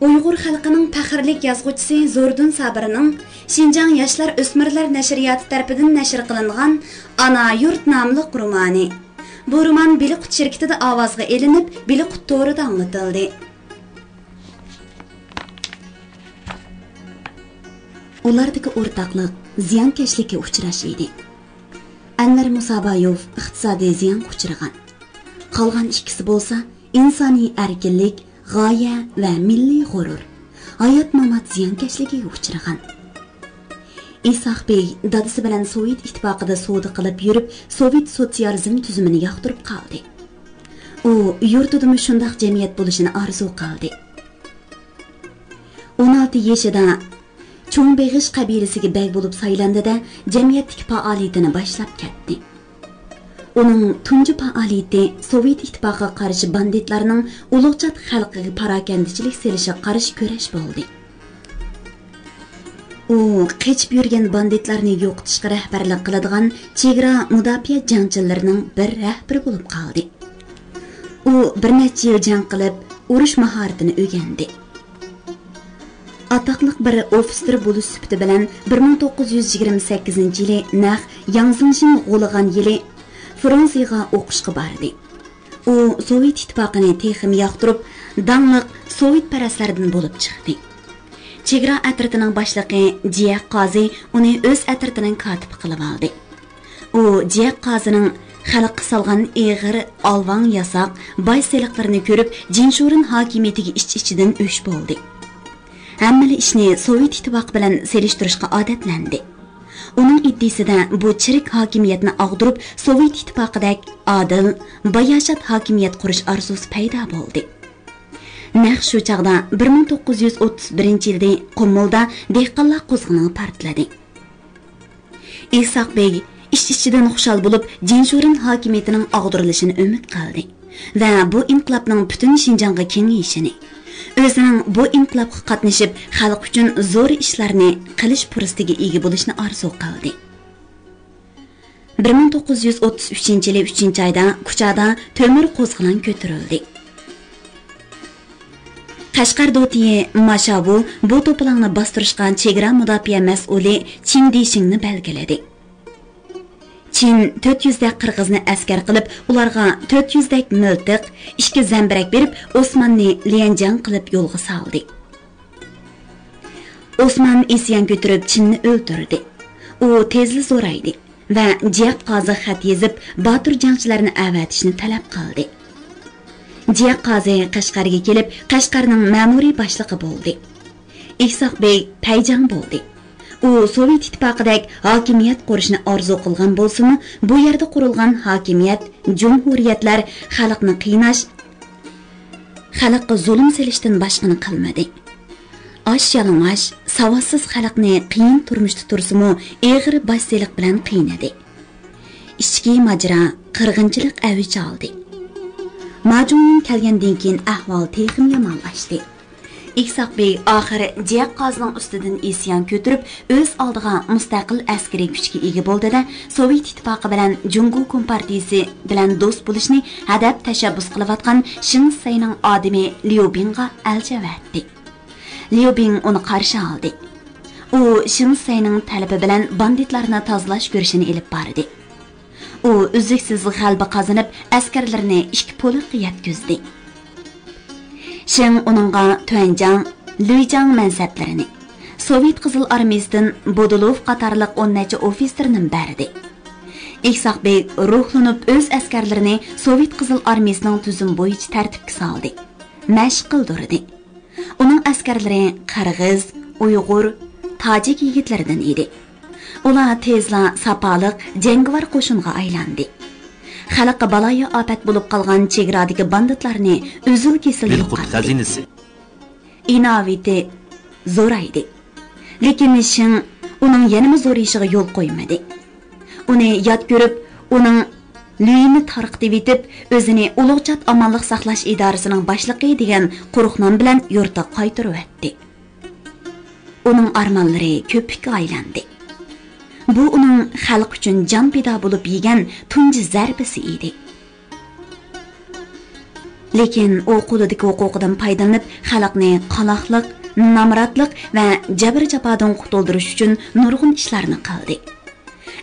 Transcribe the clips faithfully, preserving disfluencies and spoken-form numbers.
ئۇيغۇر خەلقىنىڭ پەخىرلىك يازغۇچىسى زوردۇن سابىرنىڭ شىنجاڭ ياشلار ئۆسمۈرلەر نەشرىياتى تەرىپىدىن نەشر قىلىنغان ئانا يۇرت ناملىق رومانى. بۇ رومان بىلىقۇت شىركىتىدە ئاۋازغا ئېلىنىپ، بىلىقۇت تورىدا ئاڭلىتىلدى. ئۇلاردىكى ئورتاقلىق زىيانكەشلىككە ئۇچراش ئىدى. ئەنۋەر مۇسابايېۋ ئىقتىسادىي زىيانغا ئۇچرىغان. قالغان ئىككىسى بولسا ئىنسانىي ئەركىنلىك، غايە ۋە مىللىي غۇرۇر، ھايات-مامات زىيانكەشلىكىگە ئۇچرىغان. ئىسھاق بېگ دادىسى بىلەن سوۋېت ئىتتىپاقىدا سودا قىلىپ يۈرۈپ، سوۋېت سوتسىيالىزم تۈزۈمىنى ياقتۇرۇپ قالدى. ئۇ يۇرتىدىمۇ شۇنداق جەمئىيەت بولۇشىنى ئارزۇ قىلدى. ئون ئالتە يېشىدا چوڭ بېغىش قەبىلىسىگە بەگ بولۇپ سايلاندى-دە، جەمئىيەتتىكى پائالىيىتىنى باشلاپ كەتتى. ئۇنىڭ تۇنجى پائالىيىتى سوۋېت ئىتتىپاقىغا قارشى باندىتلارنىڭ ئۇلۇغچات خەلقىگە پاراكەندىچىلىك سېلىشىغا قارشى كۈرەش بولدى. ئۇ قېچىپ يۈرگەن باندىتلارنى يوقىتىشقا رەھبەرلىك قىلىدىغان چېگرا مۇداپىئە جەڭچىلىرىنىڭ بىر رەھبىرى بولۇپ قالدى. ئۇ بىر نەچچە يىل جەڭ قىلىپ، ئۇرۇش ماھارىتىنى ئۆگەندى. ئاتاقلىق بىر ئوفىتسېر بولۇش سۈپىتى بىلەن بىر مىڭ توققۇز يۈز يىگىرمە سەككىزىنچى يىلى نەق ياڭزىڭشىن غۇلىغان يىلى فرانسىيىغا ئوقۇشقا باردى. ئۇ سوۋېت ئىتتىپاقىنى تېخىمۇ ياقتۇرۇپ، داڭلىق سوۋېتپەرەسلەردىن بولۇپ چىقتى. چېگرا ئەترىتىنىڭ باشلىقى جيەك قازى ئۇنى ئۆز ئەترىتىنىڭ كاتىپى قىلىۋالدى. ئۇ جيەك قازىنىڭ خەلققە سالغان ئېغىر، ئالۋاڭ ياساق، باج سېلىقلىرىنى كۆرۈپ، جىنشۇرېن ھاكىمىيىتىگە ئىچ-ئىچىدىن ئۆچ بولدى. ھەممىلا ئىشنى سوۋېت ئىتتىپاقى بىلەن سېلىشتۇرۇشقا ئادەتلەندى. ئۇنىڭ ئىدىيىسىدە بۇ چىرىك ھاكىمىيەتنى ئاغدۇرۇپ، سوۋېت ئىتتىپاقىدەك ئادىل، باياشات ھاكىمىيەت قۇرۇش ئارزۇسى پەيدا بولدى. نەق شۇ چاغدا بىر مىڭ توققۇز يۈز ئوتتۇز بىرىنچى يىلى قۇمۇلدا دېھقانلار قوزغىلىڭى پارتلىدى. ئىسھاق بېگ ئىچ-ئىچىدىن خۇشال بولۇپ، جىنشۇرېن ھاكىمىيىتىنىڭ ئاغدۇرۇلۇشىنى ئۈمىد قىلدى ۋە بۇ ئىنقىلابنىڭ پۈتۈن شىنجاڭغا كېڭىيىشىنى، ئۆزىنىڭ بۇ ئىنقىلابقا قاتنىشىپ، خەلق ئۈچۈن زور ئىشلارنى قىلىش پۇرسىتىگە ئىگە بولۇشنى ئارزۇ قىلدى. بىر مىڭ توققۇز يۈز ئوتتۇز ئۈچىنچى يىلى ئۈچىنچى ئايدا كۇچادا تۆمۈر قوزغىلاڭ كۆتۈرۈلدى. قەشقەر دوتيى ماشاۋۇ بۇ توپىلاڭنى باستۇرۇشقا چېگرا مۇداپىئە مەسئۇلى چىن دىشىڭنى بەلگىلىدى. چىن تۆت يۈزدەك قىرغىزنى ئەسكەر قىلىپ، ئۇلارغا تۆت يۈزدەك مىلتىق، ئىككى زەمبىرەك بېرىپ، ئوسماننى ليەنجياڭ قىلىپ يولغا سالدى. ئوسمان ئىسيان كۆتۈرۈپ چىننى ئۆلتۈردى. ئۇ تېزلا زورايدى ۋە جىياپ قازىغا خەت يېزىپ، باتۇر جەڭچىلەرنى ئەۋەتىشنى تەلەپ قىلدى. جىياپ قازى قەشقەرگە كېلىپ، قەشقەرنىڭ مەمۇرىي باشلىقى بولدى. ئىسھاق بېگ پەيجاڭ بولدى. ئۇ سوۋېت ئىتتىپاقىدەك ھاكىمىيەت قۇرۇشنى ئارزۇ قىلغان بولسىمۇ، بۇ يەردە قۇرۇلغان ھاكىمىيەت، جۇمھۇرىيەتلەر خەلقنى قىيناش، خەلققە زۇلۇم سېلىشتىن باشقىنى قىلمىدى. ئاچ-يالىڭاچ، ساۋاتسىز خەلقنى قىيىن تۇرمۇشتا تۇرسىمۇ، ئېغىر باج سېلىق بىلەن قىينىدى. ئىچكى ماجىرا، قىرغىنچىلىق ئەۋج ئالدى. ماجۇڭيىڭ كەلگەندىن كېيىن ئەھۋال تېخىمۇ يامانلاشتى. ئىسھاق بېگ ئاخىر جىياپ قازىنىڭ ئۈستىدىن ئىسيان كۆتۈرۈپ، ئۆز ئالدىغا مۇستەقىل ئەسكىرىي كۈچكە ئىگە بولدى-دە، سوۋېت ئىتتىپاقى بىلەن جۇڭگو كومپارتىيىسى بىلەن دوست بولۇشنى ھەدەپ تەشەببۇس قىلىۋاتقان شېڭ شىسەينىڭ ئادىمى ليۇ بىڭغا ئەلچى ئەۋەتتى. ليۇ بىڭ ئۇنى قارشى ئالدى. ئۇ شېڭ شىسەينىڭ تەلىپى بىلەن باندىتلارنى تازىلاش كۈرىشىنى ئېلىپ باردى. ئۇ ئۈزلۈكسىز غەلىبە قازىنىپ، ئەسكەرلىرىنى ئىككى پولكقا يەتكۈزدى. شېڭ ئۇنىڭغا تۈەنجاڭ، لۈيجاڭ مەنسەپلىرىنى، سوۋېت قىزىل ئارمىيىسىدىن بودۇلوف قاتارلىق ئون نەچچە ئوفىتسېرنى بەردى. ئىسھاق بېگ روھلىنىپ، ئۆز ئەسكەرلىرىنى سوۋېت قىزىل ئارمىيىسىنىڭ تۈزۈمى بويىچە تەرتىپكە سالدى، مەشىق قىلدۇردى. ئۇنىڭ ئەسكەرلىرى قىرغىز، ئۇيغۇر، تاجىك يىگىتلىرىدىن ئىدى. ئۇلار تېزلا ساپالىق، جەڭگىۋار قوشۇنغا ئايلاندى. خەلققە بالايىئاپەت بولۇپ قالغان چېگرادىكى باندىتلارنى ئۈزۈل-كېسىل بىلقۇت يوقاتتى. خەزىنىسى. ئىناۋىتى زورايدى. لېكىن شېڭ ئۇنىڭ يەنىمۇ زورىيىشىغا يول قويمىدى. ئۇنى يات كۆرۈپ، ئۇنىڭ لۈيىنى تارقىتىۋېتىپ، ئۆزىنى ئۇلۇغچات ئامانلىق ساقلاش ئىدارىسىنىڭ باشلىقى دېگەن قۇرۇق نام بىلەن يۇرتىغا قايتۇرۇۋەتتى. ئۇنىڭ ئارمانلىرى كۆپۈككە ئايلاندى. بۇ ئۇنىڭ خەلق ئۈچۈن جان پىدا بولۇپ يېگەن تۇنجى زەربىسى ئىدى. لېكىن ئۇ قولىدىكى ھوقۇقىدىن پايدىلىنىپ، خەلقنى قالاقلىق، نامراتلىق ۋە جەبىر-جاپادىن قۇتۇلدۇرۇش ئۈچۈن نۇرغۇن ئىشلارنى قىلدى.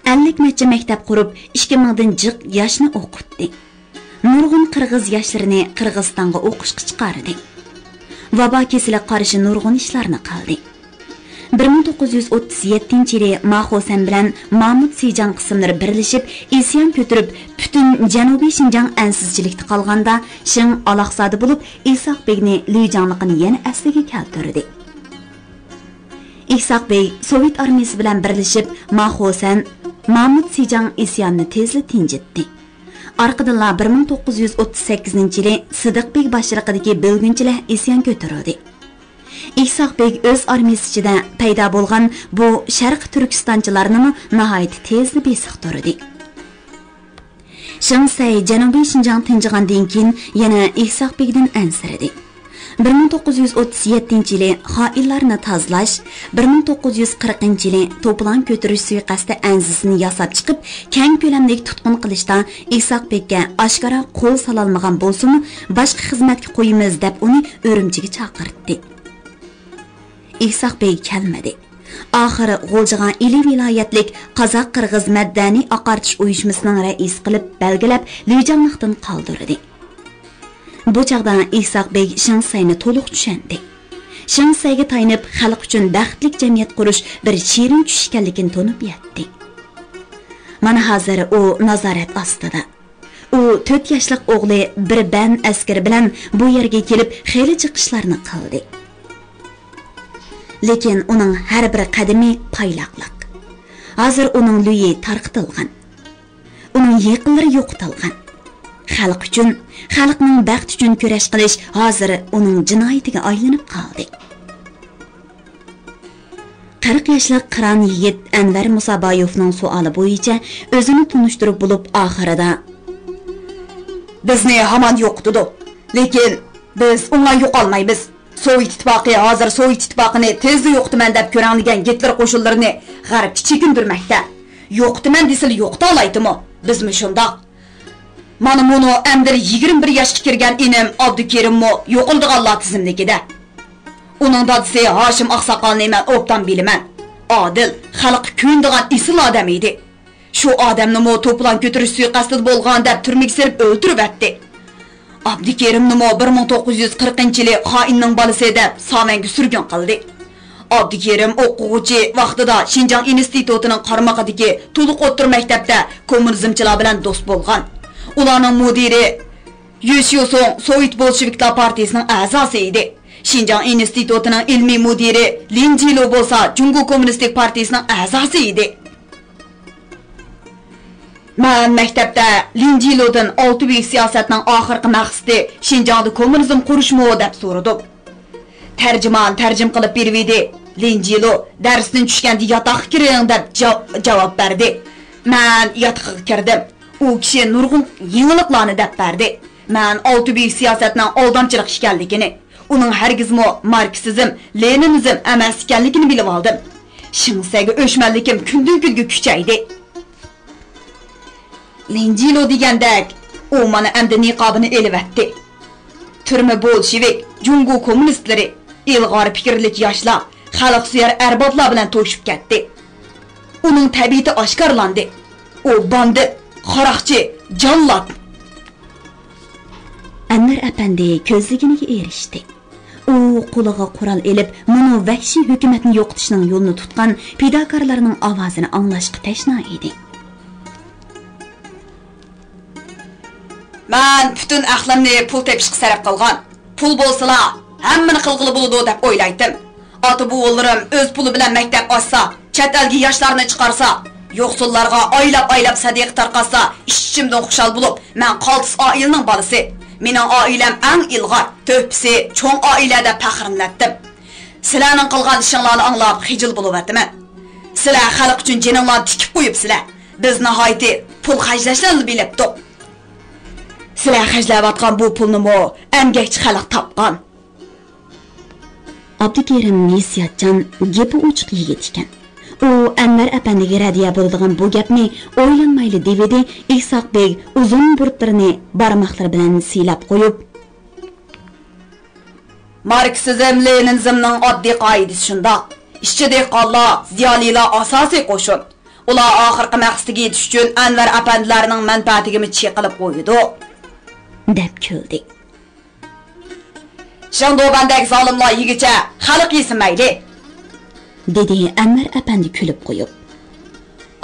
ئەللىك نەچچە مەكتەپ قۇرۇپ، ئىككى مىڭدىن جىق ياشنى ئوقۇتتى. نۇرغۇن قىرغىز ياشلىرىنى قىرغىزىستانغا ئوقۇشقا چىقاردى. ۋابا كېسىلىگە قارشى نۇرغۇن ئىشلارنى قىلدى. بىر مىڭ توققۇز يۈز ئوتتۇز يەتتىنچى يىلى ما خۇسەن بىلەن مامۇت سىجاڭ قىسىملىرى بىرلىشىپ، ئىسيان كۆتۈرۈپ، پۈتۈن جەنۇبىي شىنجاڭ ئەنسىزچىلىكتە قالغاندا، شېڭ ئالاقزادە بولۇپ، ئىسھاق بېگنى لۈيجاڭلىقىنى يەنە ئەسلىگە كەلتۈردى. ئىسھاق بېگ سوۋېت ئارمىيىسى بىلەن بىرلىشىپ، ما خۇسەن، مامۇت سىجاڭ ئىسيانىنى تېزلا تىنجىتتى. ئارقىدىنلا بىر مىڭ توققۇز يۈز ئوتتۇز سەككىزىنچى يىلى سىدىق بېگ باشچىلىقىدىكى بۆلگۈنچىلەر ئىسيان كۆتۈرۈلدى. ئىسھاق بېگ ئۆز ئارمىيىسى ئىچىدە پەيدا بولغان بۇ شەرقىي تۈركىستانچىلارنىمۇ ناھايىتى تېزلا بېسىقتۇردى. شېڭ سەي جەنۇبىي شىنجاڭ تىنجىغاندىن كېيىن، يەنە ئىسھاق بېگدىن ئەنسىرىدى. بىر مىڭ توققۇز يۈز ئوتتۇز يەتتىنچى يىلى خائىنلارنى تازىلاش، بىر مىڭ توققۇز يۈز قىرىقىنچى يىلى توپىلاڭ كۆتۈرۈش سۇيىقەستى ئەنزىسىنى ياساپ چىقىپ، كەڭ كۆلەملىك تۇتقۇن قىلىشتا ئىسھاق بېگكە ئاشكارا قول سالالمىغان بولسىمۇ، باشقا خىزمەتكە قويىمىز دەپ ئۇنى ئۈرۈمچىگە چاقىرتتى. ئىسھاق بېگ كەلمىدى. ئاخىرى غۇلجىغا ئىلى ۋىلايەتلىك قازاق-قىرغىز مەدەنىي ئاقارتىش ئۇيۇشمىسىنىڭ رەئىسى قىلىپ بەلگىلەپ، لۈيجاڭلىقتىن قالدۇردى. بۇ چاغدا ئىسھاق بېگ شېڭ سەينى تولۇق چۈشەندى. شېڭ سەيگە تايىنىپ، خەلق ئۈچۈن بەختلىك جەمئىيەت قۇرۇش بىر شېرىن چۈش ئىكەنلىكىنى تونۇپ يەتتى. مانا ھازىر ئۇ نازارەت ئاستىدا. ئۇ تۆت ياشلىق ئوغلى بىر بەن ئەسكىرى بىلەن بۇ يەرگە كېلىپ، خېلى جىق ئىشلارنى قىلدى. لېكىن ئۇنىڭ ھەر بىر قەدىمى پايلاقلىق. ھازىر ئۇنىڭ لۈيى تارقىتىلغان. ئۇنىڭ يېقىنلىرى يوقىتىلغان. خەلق ئۈچۈن، خەلقنىڭ بەختى ئۈچۈن كۈرەش قىلىش ھازىر ئۇنىڭ جىنايىتىگە ئايلىنىپ قالدى. قىرىق ياشلىق قىران يىگىت ئەنۋەر مۇسابايېۋنىڭ سوئالى بويىچە ئۆزىنى تونۇشتۇرۇپ بولۇپ، ئاخىرىدا، بىزنى ھامان يوقىتىدۇ، لېكىن بىز ئوڭاي يوقالمايمىز. سوۋېت ئىتتىپاقى ھازىر سوۋېت ئىتتىپاقىنى تېزلا يوقىتىمەن دەپ كۆرەڭلىگەن گىتلېر قوشۇنلىرىنى غەربكە چېكىندۈرمەكتە. يوقىتىمەن دېسىلا يوقىتالايتىمۇ؟ بىزمۇ شۇنداق. مانا مۇنۇ ئەمدىلا يىگىرمە بىر ياشقا كىرگەن ئىنىم ئابدۇكېرىممۇ يوقىلىدىغانلار تىزىملىكىدە. ئۇنىڭ دادىسى ھاشىم ئاقساقالنى مەن ئوبدان بىلىمەن. ئادىل، خەلققە كۆيۈنىدىغان ئېسىل ئادەم ئىدى. شۇ ئادەمنىمۇ توپىلاڭ كۆتۈرۈش سۇيىقەستىدە بولغان دەپ تۈرمىگە سېلىپ ئۆلتۈرۈۋەتتى. ئابدۇكېرىمنىمۇ بىر مىڭ توققۇز يۈز قىرىقىنچى يىلى خائىننىڭ بالىسى دەپ سامەنگە سۈرگۈن قىلدى. ئابدۇكېرىم ئوقۇغۇچى ۋاقتىدا شىنجاڭ ئىنستىتۇتىنىڭ قارمىقىدىكى تولۇق ئوتتۇرا مەكتەپتە كوممۇنىزمچىلار بىلەن دوست بولغان. ئۇلارنىڭ مۇدىرى يۈ شيۇسۇڭ سوۋېت بولشېۋىكلار پارتىيىسىنىڭ ئەزاسى ئىدى. شىنجاڭ ئىنستىتۇتىنىڭ ئىلمىي مۇدىرى لىن جىلۇ بولسا جۇڭگو كوممۇنىستىك پارتىيىسىنىڭ ئەزاسى ئىدى. مەن مەكتەپتە لىن جىلۇدىن ئالتە بۈيۈك سىياسەتنىڭ ئاخىرقى مەقسىتى شىنجاڭدا كوممۇنىزم قۇرۇشمۇ دەپ سورىدىم. تەرجىمان تەرجىمە قىلىپ بېرىۋىدى. لىن جىلۇ دەرستىن چۈشكەندە ياتاققا كىرىڭ دەپ جا-، جاۋاب بەردى. مەن ياتىقىغا كىردىم. ئۇ كىشى نۇرغۇن يېڭىلىقلارنى دەپ بەردى. مەن ئالتە بۈيۈك سىياسەتنىڭ ئالدامچىلىق ئىكەنلىكىنى، ئۇنىڭ ھەرگىزمۇ ماركسىزم، لېنىنىزم ئەمەس ئىكەنلىكىنى بىلىۋالدىم. شېڭ سەيگە ئۆچمەنلىكىم كۈندىن-كۈنگە كۈچەيدى. لىن جىلۇ دېگەندەك، ئۇ مانا ئەمدى نىقابىنى ئېلىۋەتتى. تۈرمە بولشېۋىك، جۇڭگو كوممۇنىستلىرى، ئىلغار پىكىرلىك ياشلار، خەلقسۆيەر ئەربابلار بىلەن توشۇپ كەتتى. ئۇنىڭ تەبىئىتى ئاشكارىلاندى. ئۇ باندىت، قاراقچى، جاللات. ئەنۋەر ئەپەندى كۆزلىگىنىگە ئېرىشتى. ئۇ قولىغا قورال ئېلىپ، مۇنۇ ۋەھشىي ھۆكۈمەتنى يوقىتىشنىڭ يولىنى تۇتقان پىداكارلارنىڭ ئاۋازىنى ئاڭلاشقا تەشنا ئىدى. مەن پۈتۈن ئەقلىمنى پۇل تېپىشقا سەرپ قىلغان. پۇل بولسىلا، ھەممىنى قىلغىلى بولىدۇ دەپ ئويلايتتىم. ئاتا-بوۋىلىرىم ئۆز پۇلى بىلەن مەكتەپ ئاچسا، چەت ئەلگە ياشلارنى چىقارسا، يوقسۇللارغا ئايلاپ-ئايلاپ سەدىقە تارقاتسا، ئىچ-ئىچىمدىن خۇشال بولۇپ، مەن قالتىس ئائىلىنىڭ بالىسى. مېنىڭ ئائىلەم ئەڭ ئىلغار، تۆھپىسى چوڭ ئائىلە دەپ پەخىرلىنەتتىم. سىلەرنىڭ قىلغان ئىشىڭلارنى ئاڭلاپ خىجىل بولۇۋاتىمەن. سىلەر خەلق ئۈچۈن جېنىڭلارنى تىكىپ قويۇپسىلەر. بىز ناھايىتى پۇل خەجلەشنىلا بىلەتتۇق. سىلەر خەجلەۋاتقان بۇ پۇلنىمۇ ئەمگەكچى خەلق تاپقان. ئابدۇكېرىم ھېسسىياتچان، گېپى ئوچۇق يىگىت ئىكەن. ئۇ ئەنۋەر ئەپەندىگە رەددىيە بولىدىغان بۇ گەپنى ئويلانمايلا دېۋىدى. ئىسھاق بېگ ئۇزۇن بۇرۇتلىرىنى بارماقلىرى بىلەن سىيلاپ قويۇپ، ماركسىزم، لېنىنىزمنىڭ ئاددىي قائىدىسى شۇنداق. ئىشچى دېھقانلار، زىيالىيلار ئاساسىي قوشۇن. ئۇلار ئاخىرقى مەقسىتىگە يېتىش ئۈچۈن ئەنۋەر ئەپەندىلەرنىڭ مەنپەئەتىگىمۇ چېقىلىپ قويىدۇ. دەپ كۈلدى. شېڭدۇبەندەك زالىملار يېگۈچە خەلق يېسۇن مەيلى. دېدى ئەنۋەر ئەپەندى كۈلۈپ قويۇپ.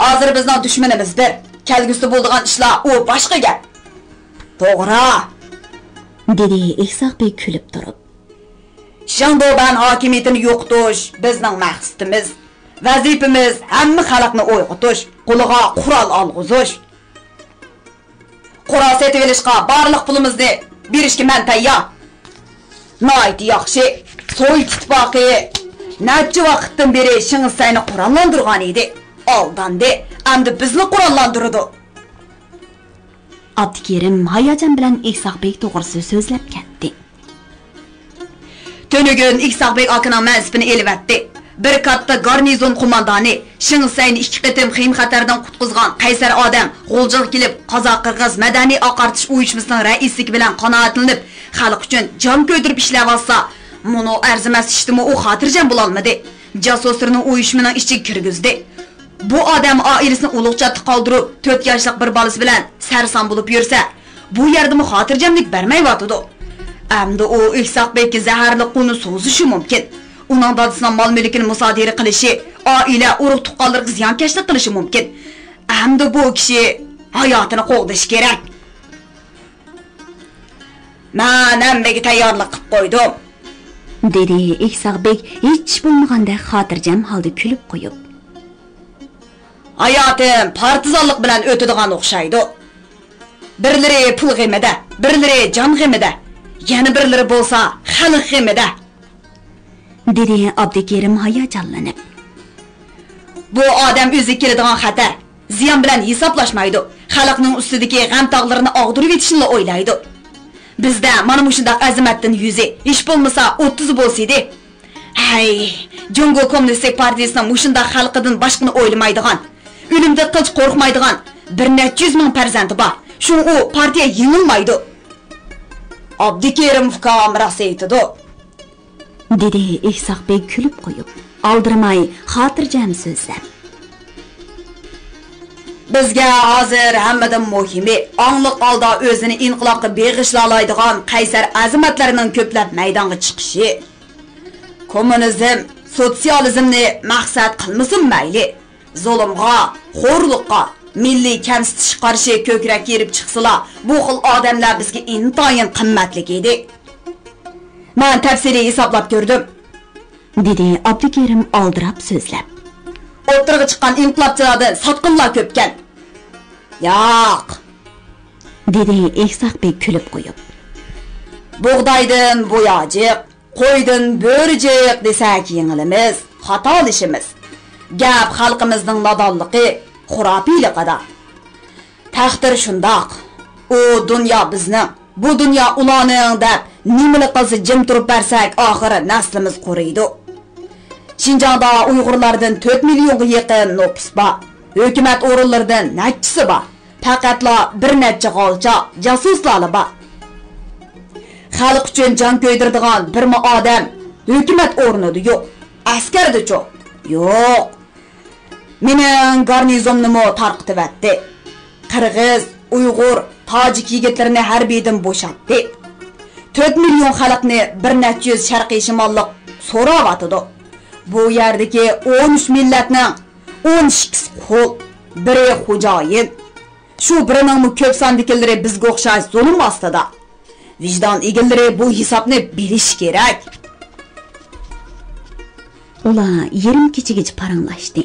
ھازىر بىزنىڭ دۈشمىنىمىزدۇر. كەلگۈسىدە بولىدىغان ئىشلار ئۇ باشقا گەپ. توغرا. دېدى ئىسھاق بەگ كۈلۈپ تۇرۇپ. شېڭدۇبەن ھاكىمىيىتىنى يوقىتىش بىزنىڭ مەقسىتىمىز. ۋەزىپىمىز ھەممە خەلقنى ئويغىتىش، قولىغا قورال ئالغۇزۇش. قورال سېتىۋېلىشقا بارلىق پۇلىمىزنى بېرىشكە مەن تەييار. ناھايىتى ياخشى. سوۋېت ئىتتىپاقى نەچچە ۋاقىتتىن بېرى شېڭ شىسەينى قوراللاندۇرغان ئىدى. ئالداندى. ئەمدى بىزنى قوراللاندۇرىدۇ. ئابدۇكېرىم ھاياجان بىلەن ئىسھاق بەگ توغرىسىدا سۆزلەپ كەتتى. تۈنۈگۈن ئىسھاق بەگ ئاكىنىڭ مەنسىپىنى ئېلىۋەتتى. بىر كاتتا گارنىزون قوماندانى، شېڭ شىسەينى ئىككى قېتىم خېيىم خەتەردىن قۇتقۇزغان قەيسەر ئادەم، غۇلجىغا كېلىپ، قازاق، قىرغىز مەدەنىي ئاقارتىش ئۇيۇشمىسىنىڭ رەئىسلىكى بىلەن قانائەتلىنىپ، خەلق ئۈچۈن جان كۆيدۈرۈپ ئىشلەۋاتسا، مۇنۇ ئەرزىمەس ئىشتىمۇ ئۇ خاتىرجەم بولالمىدى. جاسۇسلىرىنى ئۇيۇشمىنىڭ ئىچىگە كىرگۈزدى. بۇ ئادەم ئائىلىسىنى ئۇلۇغچاتتا قالدۇرۇپ، تۆت ياشلىق بىر بالىسى بىلەن سەرسان بولۇپ يۈرسە، بۇ يەردىمۇ خاتىرجەملىك بەرمەيۋاتىدۇ. ئەمدى ئۇ ئىسھاق بەگكە زەھەرلىك قولىنى سوزۇشى مۇمكىن. ئۇنىڭ دادىسىنىڭ مال-مۈلكىنى مۇسادىرە قىلىشى، ئائىلە، ئۇرۇق-تۇغقانلىرىغا زىيانكەشلىك قىلىشى مۇمكىن. ئەمدى بۇ كىشى ھاياتىنى قوغدىشى كېرەك. مەن ھەممىگە تەييارلىق قىلىپ قويدۇم. دېدى ئىسھاق بەگ ھېچ بولمىغاندا خاتىرجەم ھالدا كۈلۈپ قويۇپ. ھاياتىم پارتىزانلىق بىلەن ئۆتىدىغان ئوخشايدۇ. بىرلىرى پۇل غېمىدە، بىرلىرى جان غېمىدە، يەنە بىرلىرى بولسا خەلق غېمىدە. دېدى ئابدۇكېرىم ھاياجانلىنىپ. بۇ ئادەم ئۆزىگە كېلىدىغان خەتەر، زىيان بىلەن ھېسابلاشمايدۇ. خەلقنىڭ ئۈستىدىكى غەم تاغلىرىنى ئاغدۇرۇۋېتىشنىلا ئويلايدۇ. بىزدە مانا مۇشۇنداق ئەزىمەتتىن يۈزى، ھېچ بولمىسا ئوتتۇزى بولسىدى. ھەي، جۇڭگو كوممۇنىستىك پارتىيىسىنىڭ مۇشۇنداق خەلقىدىن باشقىنى ئويلىمايدىغان، ئۆلۈمدىن قىلچە قورقمايدىغان بىر نەچچە يۈز مىڭ پەرزەنتى بار. شۇڭا ئۇ پارتىيە يېڭىلمايدۇ. ئابدۇكېرىم ئۇكام راست ئېيتىدۇ. دېدى ئىسھاق بەگ كۈلۈپ قويۇپ، ئالدىرىماي خاتىرجەم سۆزلەپ. بىزگە ھازىر ھەممىدىن مۇھىمى، ئاڭلىق ھالدا ئۆزىنى ئىنقىلابقا بېغىشلالايدىغان قەيسەر ئەزىمەتلەرنىڭ كۆپلەپ مەيدانغا چىقىشى. كوممۇنىزم، سوتسىيالىزمنى مەقسەت قىلمىسۇن مەيلى، زۇلۇمغا، خورلۇققا، مىللىي كەمسىتىشكە قارشى كۆكرەك كېرىپ چىقسىلا، بۇ خىل ئادەملەر بىزگە ئىنتايىن قىممەتلىك ئىدى. مەن تەپسىلىي ھېسابلاپ كۆردۈم. دېدى ئابدۇكېرىم ئالدىراپ سۆزلەپ. ئوتتۇرىغا چىققان ئىنقىلابچىلاردىن ساتقىنلار كۆپكەن. ياق. دېدى ئىسھاق بەگ كۈلۈپ قويۇپ. بۇغدايدىن بوياجىق، قويدىن بۆرىجىق دېسەك يېڭىلىمىز، خاتالىشىمىز. گەپ خەلقىمىزنىڭ نادانلىقى، خۇراپىيلىقىدا. تەقدىر شۇنداق. ئۇ دۇنيا بىزنىڭ، بۇ دۇنيا ئۇلارنىڭ دەپ نېمىلا قىلسا جىم تۇرۇپ بەرسەك ئاخىرى نەسلىمىز قۇرۇيدۇ. شىنجاڭدا ئۇيغۇرلاردىن تۆت مىليونغا يېقىن نوپۇس بار. ھۆكۈمەت ئورۇنلىرىدىن نەچچىسى بار. پەقەتلا بىر نەچچە غالچا، جاسۇسلارلا بار. خەلق ئۈچۈن جان كۆيدۈرىدىغان بىرمۇ ئادەم ھۆكۈمەت ئورنىدا يوق. ئەسكەردىچۇ؟ يوق. مېنىڭ گارنىزومنىمۇ تارقىتىۋەتتى. قىرغىز، ئۇيغۇر، تاجىك يىگىتلىرىنى ھەربىيدىن بوشاتتى. تۆت مىليون خەلقنى بىر نەچچە يۈز شەرقىي شىماللىق سوراۋاتىدۇ. بۇ يەردىكى ئون ئۈچ مىللەتنىڭ ئون ئىككىسى قۇل، بىرى خوجايىن. شۇ بىرىنىڭمۇ كۆپ ساندىكىلىرى بىزگە ئوخشاش زۇلۇم ئاستىدا. ۋىجدان ئىگىلىرى بۇ ھېسابنى بىلىشى كېرەك. ئۇلار يېرىم كېچىگىچە پاراڭلاشتى.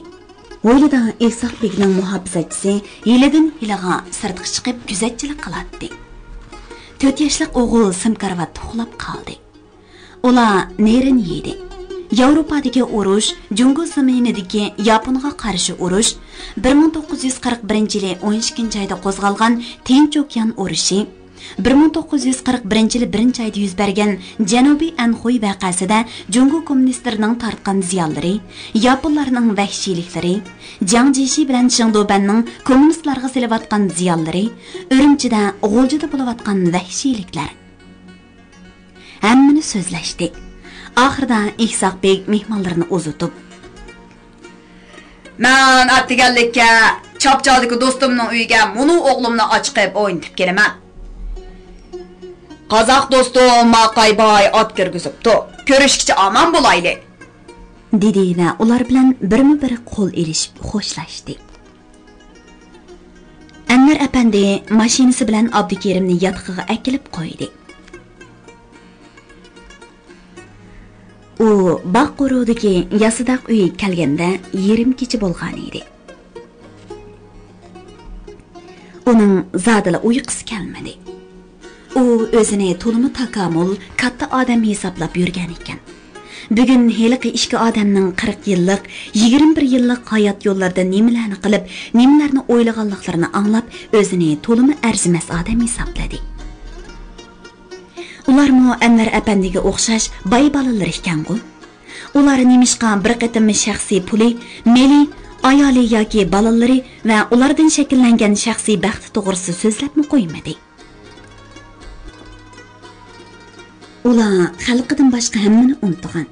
ھويلىدا ئىسھاق بېگنىڭ مۇھاپىزەتچىسى ھېلىدىن ھېلىغا سىرتقا چىقىپ كۆزەتچىلىك قىلاتتى. تۆت ياشلىق ئوغۇل سىم كارىۋاتتا ئۇخلاپ قالدى. ئۇلار نېرىن يېدى. ياۋروپادىكى ئۇرۇش، جۇڭگو زېمىنىدىكى ياپونغا قارشى ئۇرۇش، بىر مىڭ توققۇز يۈز قىرىق بىرىنچى يىلى ئون ئىككىنچى ئايدا قوزغالغان تىنچ ئوكيان ئۇرۇشى، بىر مىڭ توققۇز يۈز قىرىق بىرىنچى يىلى بىرىنچى ئايدا يۈز بەرگەن جەنۇبىي ئەنخۇي ۋەقەسىدە جۇڭگو كوممۇنىستلىرىنىڭ تارتقان زىيانلىرى، ياپونلارنىڭ ۋەھشىيلىكلىرى، جياڭ جيېشى بىلەن شېڭدۇبەننىڭ كوممۇنىستلارغا سېلىۋاتقان زىيانلىرى، ئۈرۈمچىدە، غۇلجىدا بولۇۋاتقان ۋەھشىيلىكلەر. ھەممىنى سۆزلەشتى. ئاخىرىدا ئىسھاق بېگ مېھمانلىرىنى ئۇزىتىپ، مەن ئەتىگەنلىككە چاپچالدىكى دوستۇمنىڭ ئۆيىگە مۇنۇ ئوغلۇمنى ئاچىقىپ ئوينىتىپ كېلىمەن. قازاق دوستۇم ماقاي باي ئات كىرگۈزۈپتۇ. كۆرۈشكىچە ئامان بولايلى، دېدى ۋە ئۇلار بىلەن بىرمۇ بىر قول ئېلىشىپ خوشلاشتى. ئەنۋەر ئەپەندى ماشىنىسى بىلەن ئابدۇكېرىمنى ياتىقىغا ئەكېلىپ قويدى. ئۇ باغ قورۇدىكى ياسىداق ئۆيىگە كەلگەندە يېرىم كېچە بولغان ئىدى. ئۇنىڭ زادىلا ئۇيقۇسى كەلمىدى. ئۇ ئۆزىنى تولىمۇ تاكامۇل، كاتتا ئادەم ھېسابلاپ يۈرگەن ئىكەن. بۈگۈن ھېلىقى ئىككى ئادەمنىڭ قىرىق يىللىق، يىگىرمە بىر يىللىق ھايات يوللىرىدا نېمىلەرنى قىلىپ، نېمىلەرنى ئويلىغانلىقلىرىنى ئاڭلاپ، ئۆزىنى تولىمۇ ئەرزىمەس ئادەم ھېسابلىدى. ئۇلارمۇ ئەنۋەر ئەپەندىگە ئوخشاش باي بالىلىرى ئىكەنغۇ؟ ئۇلار نېمىشقا بىر قېتىممۇ شەخسىي پۇلى، مېلى، ئايالى ياكى بالىلىرى ۋە ئۇلاردىن شەكىللەنگەن شەخسىي بەختى توغرىسىدا سۆزلەپمۇ قويمىدى؟ ئۇلار خەلقىدىن باشقا ھەممىنى ئۇنتۇغان.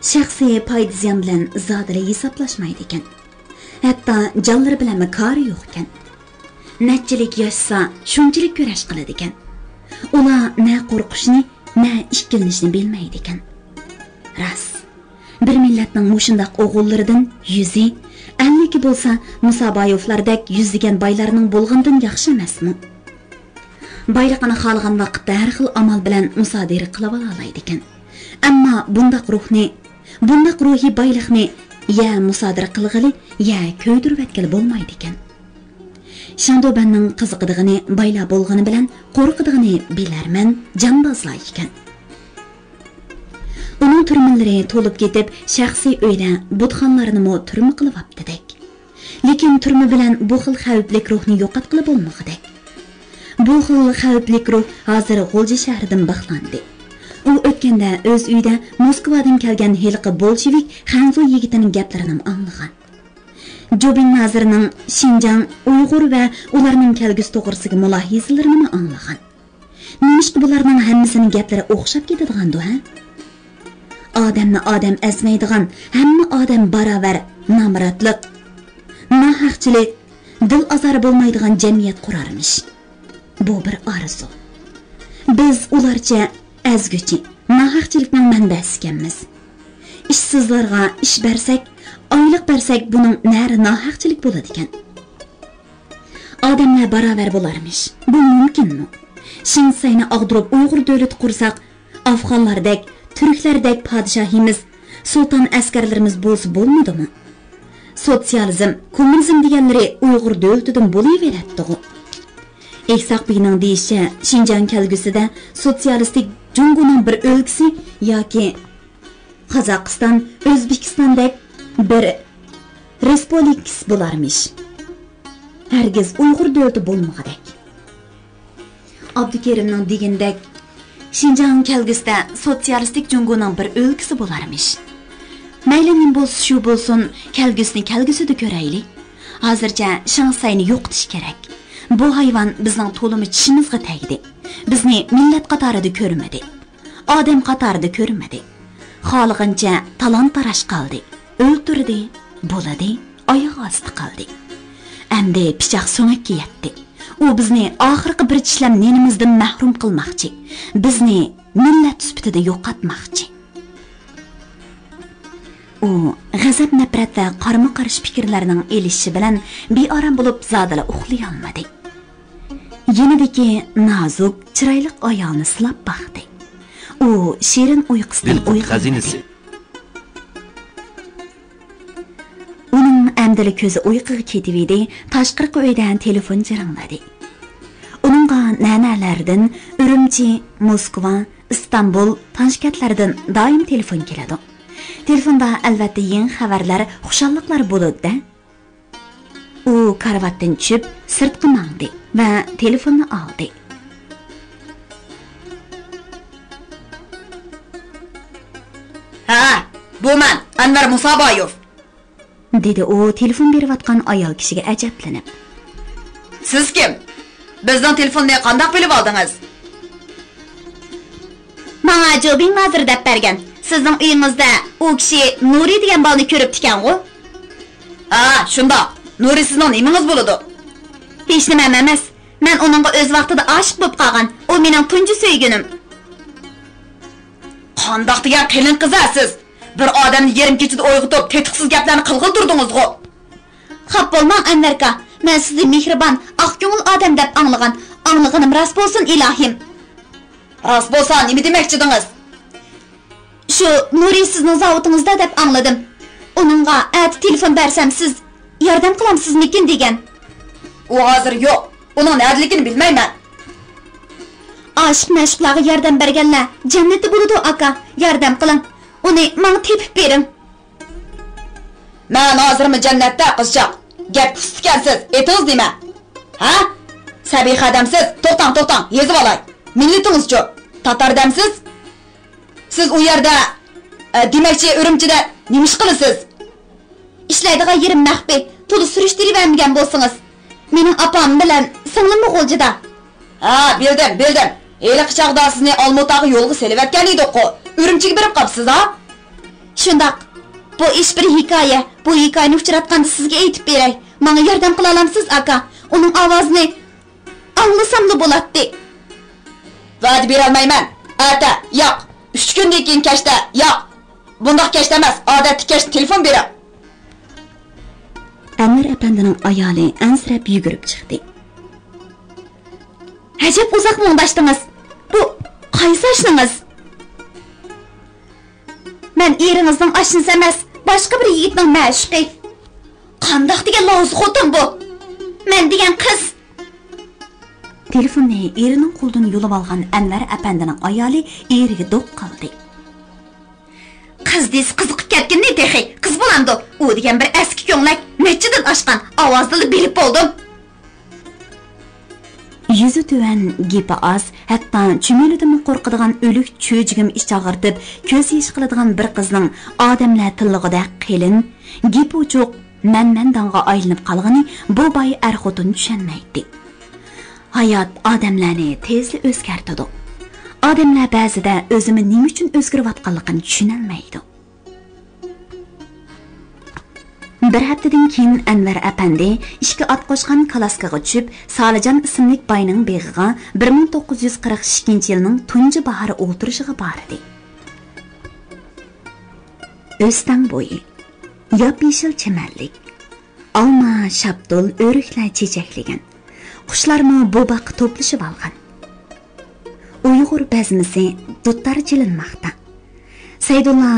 شەخسىي پايدا-زىيان بىلەن زادىلا ھېسابلاشمايدىكەن. ھەتتا جانلىرى بىلەنمۇ كارى يوقكەن. نەچچىلىك ياشىسا، شۇنچىلىك كۈرەش قىلىدىكەن. ئۇلار نە قورقۇشنى، نە ئىككىلىنىشنى بىلمەيدىكەن. راست، بىر مىللەتنىڭ مۇشۇنداق ئوغۇللىرىدىن يۈزى، ئەللىكى بولسا مۇسابايوفلاردەك يۈزلىگەن بايلارنىڭ بولغىنىدىن ياخشى ئەمەسمۇ؟ بايلىقىنى خالىغان ۋاقىتتا ھەر خىل ئامال بىلەن مۇسادىرە قىلىۋالالايدىكەن. ئەمما بۇنداق روھنى، بۇنداق روھىي بايلىقنى يا مۇسادىرە قىلغىلى، يا كۆيدۈرۈۋەتكىلى بولمايدىكەن. شياڭدۇبەننىڭ قىزىقىدىغىنى بايلار بولغىنى بىلەن قورقىدىغىنى بىلەرمەن، جانبازلار ئىكەن. ئۇنىڭ تۈرمىلىرى تولۇپ كېتىپ، شەخسىي ئۆيلەر، بۇتخانىلارنىمۇ تۈرمە قىلىۋاپتىدەك. لېكىن تۈرمە بىلەن بۇ خىل خەۋپلىك روھنى يوقاتقىلى بولمىغۇدەك. بۇ خىل خەۋپلىك روھ ھازىر غۇلجا شەھىرىدىن بىخلاندى. ئۇ ئۆتكەندە ئۆز ئۆيىدە موسكۋادىن كەلگەن ھېلىقى بولشېۋىك خەنزۇ يىگىتىنىڭ گەپلىرىنىمۇ ئاڭلىغان. جۇبىن نازىرنىڭ شىنجاڭ، ئۇيغۇر ۋە ئۇلارنىڭ كەلگۈسى توغرىسىدىكى مۇلاھىزىلىرىنىمۇ ئاڭلىغان. نېمىشقا بۇلارنىڭ ھەممىسىنىڭ گەپلىرى ئوخشاپ كېتىدىغاندۇ، ھە؟ ئادەمنى ئادەم ئەزمەيدىغان، ھەممە ئادەم باراۋەر، نامراتلىق، ناھەقچىلىك، دىل ئازارى بولمايدىغان جەمئىيەت قۇرارمىش. بۇ بىر ئارزۇ. بىز ئۇلارچە ئەزگۈچى، ناھەقچىلىكنىڭ مەنبەسى ئىكەنمىز. ئىشسىزلارغا ئىش بەرسەك، ئايلىق بەرسەك، بۇنىڭ نەرى ناھەقچىلىك بولىدىكەن. ئادەملەر باراۋەر بولارمىش. بۇ مۇمكىنمۇ؟ شىڭسەينى ئاغدۇرۇپ ئۇيغۇر دۆلىتى قۇرساق، ئافغانلاردەك، تۈركلەردەك پادىشاھىمىز، سۇلتان ئەسكەرلىرىمىز بولسا بولمىدىمۇ؟ سوتسىيالىزم، كوممۇنىزم دېگەنلىرى ئۇيغۇر دۆلىتىدىن بولۇۋېرەتتىغۇ. ئېيساق بىگنىڭ دېيىشىچە، شىنجاڭ كەلگۈسىدە سوتسىيالىستىك جۇڭگونىڭ بىر ئۆلكىسى ياكى قازاقىستان، ئۆزبېكىستاندەك بىر رېسپۇبلىكىسى بولارمىش. ھەرگىز ئۇيغۇر دۆلىتى بولمىغۇدەك. ئابدۇكېرىمنىڭ دېگىنىدەك، شىنجاڭ كەلگۈسىدە سوتسىيالىستىك جۇڭگونىڭ بىر ئۆلكىسى بولارمىش. مەيلى نېمە بولسا شۇ بولسۇن، كەلگۈسىنى كەلگۈسىدە كۆرەيلى. ھازىرچە شاڭسەينى يوقىتىش كېرەك. بۇ ھايۋان بىزنىڭ تولىمۇ چىشىمىزغا تەگدى. بىزنى مىللەت قاتارىدا كۆرمىدى. ئادەم قاتارىدا كۆرمىدى. خالىغىنىچە تالان-تاراش قىلدى، ئۆلتۈردى، بۇلىدى، ئاياغ ئاستى قىلدى. ئەمدى پىچاق سۆڭەككە يەتتى. ئۇ بىزنى ئاخىرقى بىر چىشلەم نېنىمىزدىن مەھرۇم قىلماقچى، بىزنى مىللەت سۈپىتىدە يوقاتماقچى. ئۇ غەزەپ-نەپرەت ۋە قارىمۇ-قارشى پىكىرلەرنىڭ ئېلىشىشى بىلەن بىئارام بولۇپ زادىلا ئۇخلىيالمىدى. يېنىدىكى نازۇك، چىرايلىق ئايالنى سىلاپ باقتى. ئۇ شېرىن ئۇيقۇسىدىن ئويغانمىدى. ئۇنىڭ ئەمدىلا كۆزى ئۇيقۇغا كېتىۋىدى، تاشقىرىقى ئۆيدە تېلېفون جىرىڭلىدى. ئۇنىڭغا نەنەلەردىن، ئۈرۈمچى، موسكۋا، ئىستانبۇل، تاشكەنتلەردىن دائىم تېلېفون كېلىدۇ. تېلېفوندا ئەلۋەتتە يېڭى خەۋەرلەر، خۇشاللىقلار بولىدۇ-دە. ئۇ كارىۋاتتىن چۈشۈپ، سىرتقا ماڭدى ۋە تېلېفوننى ئالدى. ھە، بۇ مەن، ئەنۋەر مۇسابايېۋ. دېدى ئۇ تېلېفون بېرىۋاتقان ئايال كىشىگە ئەجەبلىنىپ. سىز كىم؟ بىزنىڭ تېلېفوننى قانداق بىلىۋالدىڭىز؟ ماڭا جۇبىن نازىر دەپ بەرگەن. سىزنىڭ ئۆيىڭىزدە ئۇ كىشى نۇرى دېگەن بالىنى كۆرۈپتىكەنغۇ؟ ھە، شۇنداق. نۇرى سىزنىڭ نېمىڭىز بولىدۇ؟ ھېچنېمەم ئەمەس. مەن ئۇنىڭغا ئۆز ۋاقتىدا ئاشىق بولۇپ قالغان. ئۇ مېنىڭ تۇنجى سۆيگۈنۈم. قانداق دېگەن قېلىن قىز-ھە سىز؟ بىر ئادەمنى يېرىم كېچىدە ئويغىتىپ، تېتىقسىز گەپلەرنى قىلغىلى تۇردىڭىزغۇ؟ خاپا بولماڭ، ئەنۋەركا. مەن سىزنى مېھرىبان، ئاق كۆڭۈل ئادەم دەپ ئاڭلىغان. ئاڭلىغىنىم راست بولسۇن، ئىلاھىم. راست بولسا، نېمە دېمەكچىدىڭىز؟ شۇ نۇرى سىزنىڭ زاۋۇتىڭىزدا دەپ ئاڭلىدىم. ئۇنىڭغا ئەتە تېلېفون بەرسەم، سىز ياردەم قىلامسىزمىكىن دېگەن. ئۇ ھازىر يوق. ئۇنىڭ نەدىلىكىنى بىلمەيمەن. ئاشىق-مەشۇقلارغا ياردەم بەرگەنلەر جەننەتتە بولىدۇ، ئاكا. ياردەم قىلىڭ. ئۇنى ماڭا تېپىپ بېرىڭ. مەن ھازىرمۇ جەننەتتە، قىزچاق. گەپكە ئۇستىكەنسىز، ئېتىڭىز نېمە؟ ھە؟ سەبىخە ئادەمسىز، توختاڭ، توختاڭ، يېزىۋالاي. مىللىتىڭىزچۇ؟ تاتار دەمسىز؟ سىز ئۇ يەردە، ئە، دېمەكچى، ئۈرۈمچىدە نېمە ئىش قىلىسىز؟ ئىشلەيدىغان يېرىم مەخپىي، تولا سۈرۈشتۈرۈۋەرمىگەن بولسىڭىز. مېنىڭ ئاپام بىلەن سىڭلىممۇ غۇلجىدا. ھا، بىلدىم، بىلدىم. ھېلىقى چاغدا سىزنى ئالمۇتاغا يولغا سېلىۋەتكەن ئىدۇققۇ. ئۈرۈمچىگە بېرىپ قاپسىز-ھا؟ شۇنداق. بۇ ئىش بىر ھېكايە. بۇ ھېكايىنى ئۇچراتقاندا سىزگە ئېيتىپ بېرەي. ماڭا ياردەم قىلالامسىز، ئاكا؟ ئۇنىڭ ئاۋازىنى ئاڭلىساملا بولاتتى. ۋەدە بېرەلمەيمەن. ئەتە، ياق. ئۈچ كۈندىن كېيىن كەچتە، ياق. بۇنداق كەچتە ئەمەس، ئادەتتىكى كەچتە تېلېفون بېرىڭ. ئەنۋەر ئەپەندىنىڭ ئايالى ئەنسىرەپ يۈگۈرۈپ چىقتى. ئەجەب ئۇزاق مۇڭداشتىڭىز. بۇ قايسى ئاشنىڭىز؟ مەن ئېرىڭىزنىڭ ئاشنىسى ئەمەس، باشقا بىر يىگىتنىڭ مەشۇقى. قانداق دېگەن لاۋزا خوتۇن بۇ؟ مەن دېگەن قىز. تېلېفوننى ئېرىنىڭ قولىدىن يۇلۇۋالغان ئەنۋەر ئەپەندىنىڭ ئايالى ئېرىگە دوق قالدى. قىز دېسە قىزىقىپ كەتكىنى تېخى. قىز بولامدۇ؟ ئۇ دېگەن بىر ئەسكى كۆڭلەك، نەچچىدىن ئاشقان، ئاۋازىدىنلا بىلىپ بولدۇم. يۈزى تۆۋەن، گېپى ئاز، ھەتتا چۈمۈلىدىنمۇ قورقىدىغان ئۆلۈك چۆجىگىمۇ ئىچ ئاغرىتىپ، كۆز يېشى قىلىدىغان بىر قىزنىڭ ئادەملەر تىللىغۇدەك قېلىن، گېپى ئوچۇق، مەنمەنداڭغا ئايلىنىپ قالغىنى بۇ باي ئەر-خوتۇن چۈشەنمەيتتى. ھايات ئادەملەرنى تېزلا ئۆزگەرتىدۇ. ئادەملەر بەزىدە ئۆزىمۇ نېمە ئۈچۈن ئۆزگىرىۋاتقانلىقىنى چۈشىنەلمەيدۇ. بىر ھەپتىدىن كېيىن ئەنۋەر ئەپەندى ئىككى ئات قوشقان كالاسكىغا چۈشۈپ، سالىجان ئىسىملىك باينىڭ بېغىغا بىر مىڭ توققۇز يۈز قىرىق ئىككىنچى يىلنىڭ تۇنجى باھار ئولتۇرۇشىغا باردى. ئۆستەڭ بويى، ياپيېشىل چىمەنلىك، ئالما، شاپتۇل، ئۆرۈكلەر چېچەكلىگەن. قۇشلارمۇ بۇ باغقا توپلىشىپ ئالغان. ئۇيغۇر بەزمىسى دۇتار چېلىنماقتا. سەيدۇللا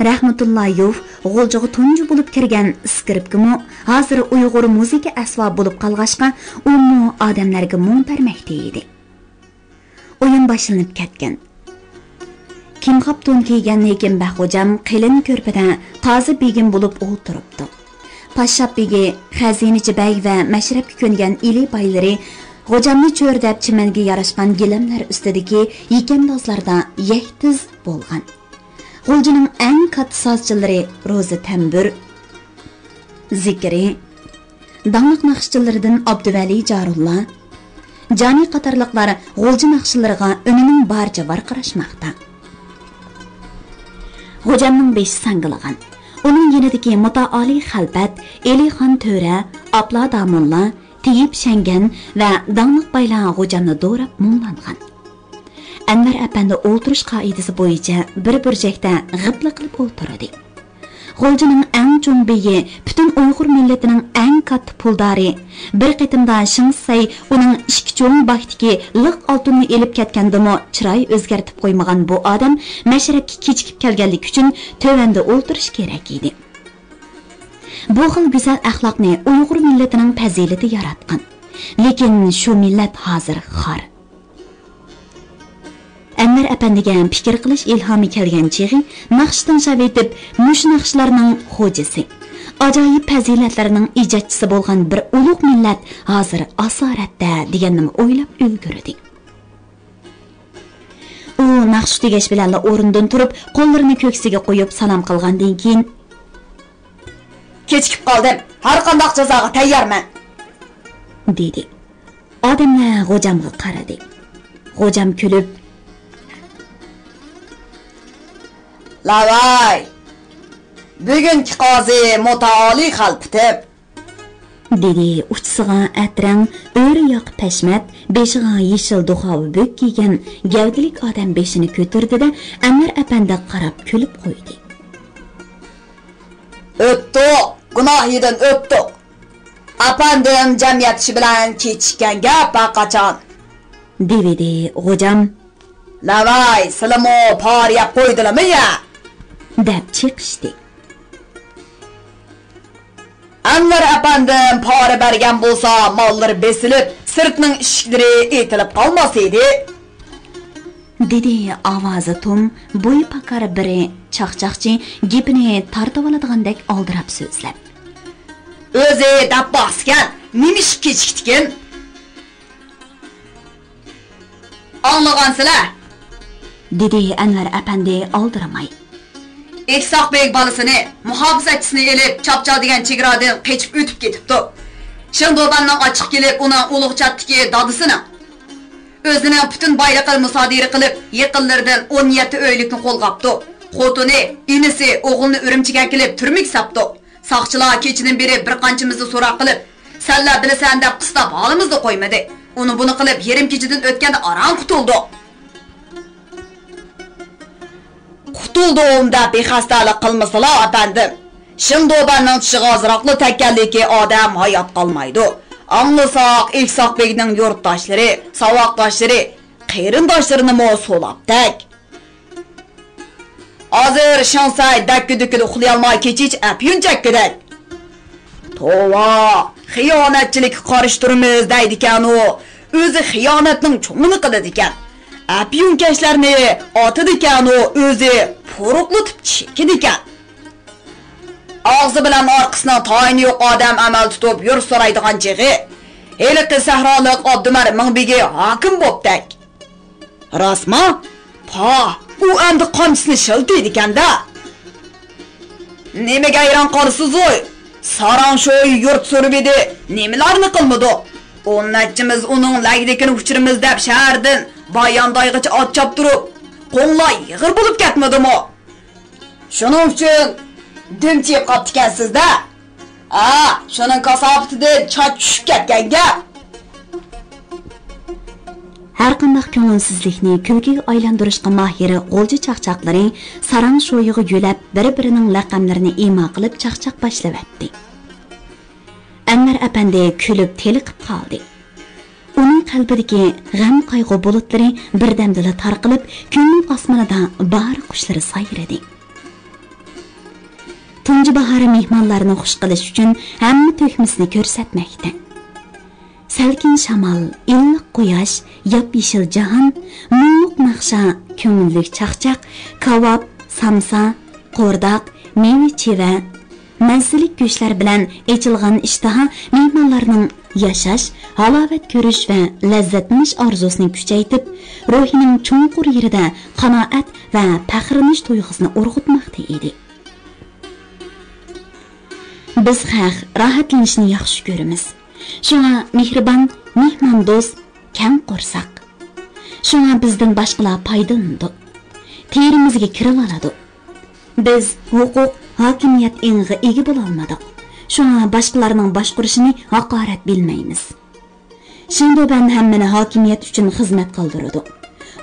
رەھمەتۇللايوف غۇلجىغا تۇنجى بولۇپ كىرگەن ئىسكرىپكىمۇ ھازىر ئۇيغۇر مۇزىكا ئەسۋابى بولۇپ قالغاچقا، ئۇمۇ ئادەملەرگە مۇڭ بەرمەكتە ئىدى. ئويۇن باشلىنىپ كەتكەن. كىمخاپ تون كىيگەن ھېكىمبەگ غوجام قېلىن كۆرپىدە تازا بېگىم بولۇپ ئولتۇرۇپتۇ. پاششاپ بېگى، خەزىنىچى بەگ ۋە مەشرەپكە كۆنگەن ئىلى بايلىرى غوجامنى چۆرىدەپ چىمەنگە ياراشقان گىلەملەر ئۈستىدىكى يېكەندازلاردا يەكتىز بولغان. غۇلجىنىڭ ئەڭ كاتتا سازچىلىرى روزى تەمبۇر، زىكرى، داڭلىق ناخشىچىلىرىدىن ئابدۇۋەلى جارۇللا، جانى قاتارلىقلار غۇلجا ناخشىلىرىغا ئۈنىنىڭ بارىچە ۋارقىراشماقتا. غوجامنىڭ بېشى ساڭگىلىغان. ئۇنىڭ يېنىدىكى مۇتائالى خەلپەت، ئېلىخان تۆرە، ئابلا داموللا، تېيىپ شەڭگەن ۋە داڭلىق بايلار غوجامنى دوراپ مۇڭلانغان. ئەنۋەر ئەپەندى ئولتۇرۇش قائىدىسى بويىچە بىر بۇرجەكتە غىپلا قىلىپ ئولتۇرىدۇ. غۇلجىنىڭ ئەڭ چوڭ بېيى، پۈتۈن ئۇيغۇر مىللىتىنىڭ ئەڭ كاتتا پۇلدارى، بىر قېتىمدا شېڭ شىسەي ئۇنىڭ ئىككى چوڭ باكتىكى لىق ئالتۇننى ئېلىپ كەتكەندىمۇ چىراي ئۆزگەرتىپ قويمىغان بۇ ئادەم مەشرەپكە كېچىكىپ كەلگەنلىكى ئۈچۈن تۆۋەندە ئولتۇرۇشى كېرەك ئىدى. بۇ خىل گۈزەل ئەخلاقنى ئۇيغۇر مىللىتىنىڭ پەزىلىتى ياراتقان. لېكىن شۇ مىللەت ھازىر خار. ئەنۋەر ئەپەندىگە پىكىر قىلىش ئىلھامى كەلگەن چېغى ناخشا تىڭشاۋېتىپ، مۇشۇ ناخشىلارنىڭ خوجىسى، ئاجايىپ پەزىلەتلەرنىڭ ئىجادچىسى بولغان بىر ئۇلۇغ مىللەت ھازىر ئاسارەتتە دېگەننىمۇ ئويلاپ ئۈلگۈردى. ئۇ ناخشا تۈگەش بىلەنلا ئورنىدىن تۇرۇپ، قوللىرىنى كۆكسىگە قويۇپ سالام قىلغاندىن كېيىن، كېچىكىپ قالدىم. ھەر قانداق جازاغا تەييارمەن، دېدى. ئادەملەر غوجامغا قارىدى. غوجام كۈلۈپ، لاۋاي، بۈگۈنكى قازى مۇتائالىي خەلپىتىم، دېدى ئۇچىسىغا ئەترەڭ، ئۆرە ياقا پەشمەت، بېشىغا يېشىل دۇخاۋا بۆك كىيگەن گەۋدىلىك ئادەم بېشىنى كۆتۈردى-دە، ئەنۋەر ئەپەندىگە قاراپ كۈلۈپ قويدى. ئۆتتۇق، گۇناھىدىن ئۆتتۇق. ئەپەندىم جەمئىيەت ئىشى بىلەن كېچىككەن گەپ ھەرقاچان، دېۋىدى غوجام. لاۋاي، سىلىمۇ پارە يەپ قويدىلىمۇ يە؟ دەپ چېقىشتى. ئەنۋەر ئەپەندىم پارە بەرگەن بولسا، ماللىرى بېسىلىپ، سىرتنىڭ ئىشىكلىرى ئېتىلىپ قالماس ئىدى، دېدى ئاۋازى توم، بويى پاكار بىرى چاقچاقچى گېپىنى تارتىۋالىدىغاندەك ئالدىراپ سۆزلەپ. ئۆزى دەپ باقسىكەن، نېمە ئىش كېچىكتىكىن؟ ئاڭلىغانسىلەر، دېدى ئەنۋەر ئەپەندى ئالدىرىماي. ئىسھاق بېگ بالىسىنى، مۇھاپىزەتچىسىنى ئېلىپ، چاپچال دېگەن چېگرادىن قېچىپ ئۆتۈپ كېتىپتۇ. شېڭدۇبەننىڭ ئاچچىقى كېلىپ، ئۇنىڭ ئۇلۇغچاتتىكى دادىسىنىڭ ئۆزىنىڭ پۈتۈن بايلىقىنى مۇسادىرە قىلىپ، يېقىنلىرىدىن ئون يەتتە ئۆيلۈكنى قولغاپتۇ. خوتۇنى، ئىنىسى، ئوغلىنى ئۈرۈمچىگە ئەكېلىپ تۈرمىگە ساپتۇ. ساقچىلار كېچىدىن بېرى بىر قانچىمىزنى سوراق قىلىپ، سەنلەر بىلىسەن دەپ قىستاپ ھالىمىزدا قويمىدى. ئۇنى بۇنى قىلىپ يېرىم كېچىدىن ئۆتكەندە ئاران قۇتۇلدۇق. قۇتۇلدۇم دەپ بىخەستەلىك قىلمىسىلا ئەپەندىم. شېڭدۇبەننىڭ چىشىغا ئازراقلا تەگكەنلىكى ئادەم ھايات قالمايدۇ. ئاڭلىساق ئىسھاق بېگنىڭ يۇرتداشلىرى، ساۋاقداشلىرى، قېرىنداشلىرىنىمۇ سولاپ تەگ. ھازىر شاڭسەي دەككە-دۈككىدە ئۇخلىيالماي كېچىچە ئەپيۈن چەككۈدەك. توۋا، خىيانەتچىلىككە قارشى تۇرىمىز دەيدىكەنۇ، ئۆزى خىيانەتنىڭ چوڭىنى قىلىدىكەن. ئەپيۈنكەشلەرنى ئاتىدىكەنۇ، ئۆزى پۇرۇقلىتىپ چېكىدىكەن. ئاغزى بىلەن ئارقىسىنىڭ تايىنى يوق ئادەم ئەمەل تۇتۇپ يۇرت سورايدىغان چېغى، ھېلىقى سەھرالىق ئابدۇمەر مىڭبېگى ھاكىم بوپتەك. راستما؟ پاھ، ئۇ ئەمدى قامچىسىنى شىلتىيدىكەن-دە. نېمىگە ھەيران قالىسىزۇي؟ ساراڭشوي يۇرت سورىۋىدى، نېمىلەرنى قىلمىدۇ؟ ئون نەچچىمىز ئۇنىڭ لەگلىكىنى ئۇچۇرىمىز دەپ شەھەردىن باياندايغىچە ئات چاپتۇرۇپ، قوڭلار يىغىر بولۇپ كەتمىدىمۇ؟ شۇنىڭ ئۈچۈن دۈم چېيىپ قاپتىكەنسىز-دە. ھا، شۇنىڭ كاساپىتىدىن چاچ چۈشۈپ كەتكەن گەپ. ھەرقانداق كۆڭۈلسىزلىكنى كۈلكىگە ئايلاندۇرۇشقا ماھىر غۇلجا چاقچاقلىرى ساراڭ شويىغا يۆلەپ، بىر-بىرىنىڭ لەقەملىرىنى ئىما قىلىپ چاقچاق باشلىۋەتتى. ئەنۋەر ئەپەندى كۈلۈپ تېلىقىپ قالدى. ئۇنىڭ قەلبىدىكى غەم-قايغۇ بۇلۇتلىرى بىردەمدىلا تارقىلىپ، كۈننىڭ ئاسمىنىدا باھار قۇشلىرى سايرىدى. تۇنجى باھار مېھمانلارنى خۇش قىلىش ئۈچۈن ھەممە تۆھمىسىنى كۆرسەتمەكتە. سەلكىن شامال، ئىللىق قۇياش، ياپيېشىل جاھان، مۇڭلۇق ناخشا، كۆڭۈللۈك چاقچاق، كاۋاپ، سامسا، قورداق، مېۋە-چېۋە، مەززىلىك گۆشلەر بىلەن ئېچىلغان ئىشتىھا مېھمانلارنىڭ ياشاش، ھالاۋەت كۆرۈش ۋە لەززەتلىنىش ئارزۇسىنى كۈچەيتىپ، روھىنىڭ چوڭقۇر يېرىدە قانائەت ۋە پەخىرلىنىش تۇيغۇسىنى ئۇرغۇتماقتا ئىدى. بىز خەق راھەتلىنىشنى ياخشى كۆرىمىز. شۇڭا مېھرىبان، مېھماندوست، كەڭ قورساق. شۇڭا بىزدىن باشقىلار پايدىلىنىدۇ. تېرىمىزگە كىرىۋالىدۇ. بىز ھوقۇق، ھاكىمىيەت ئېڭىغا ئىگە بولالمىدۇق. شۇڭا باشقىلارنىڭ باشقۇرۇشىنى ھاقارەت بىلمەيمىز. شېڭدۇبەن ھەممىنى ھاكىمىيەت ئۈچۈن خىزمەت قىلدۇرىدۇ.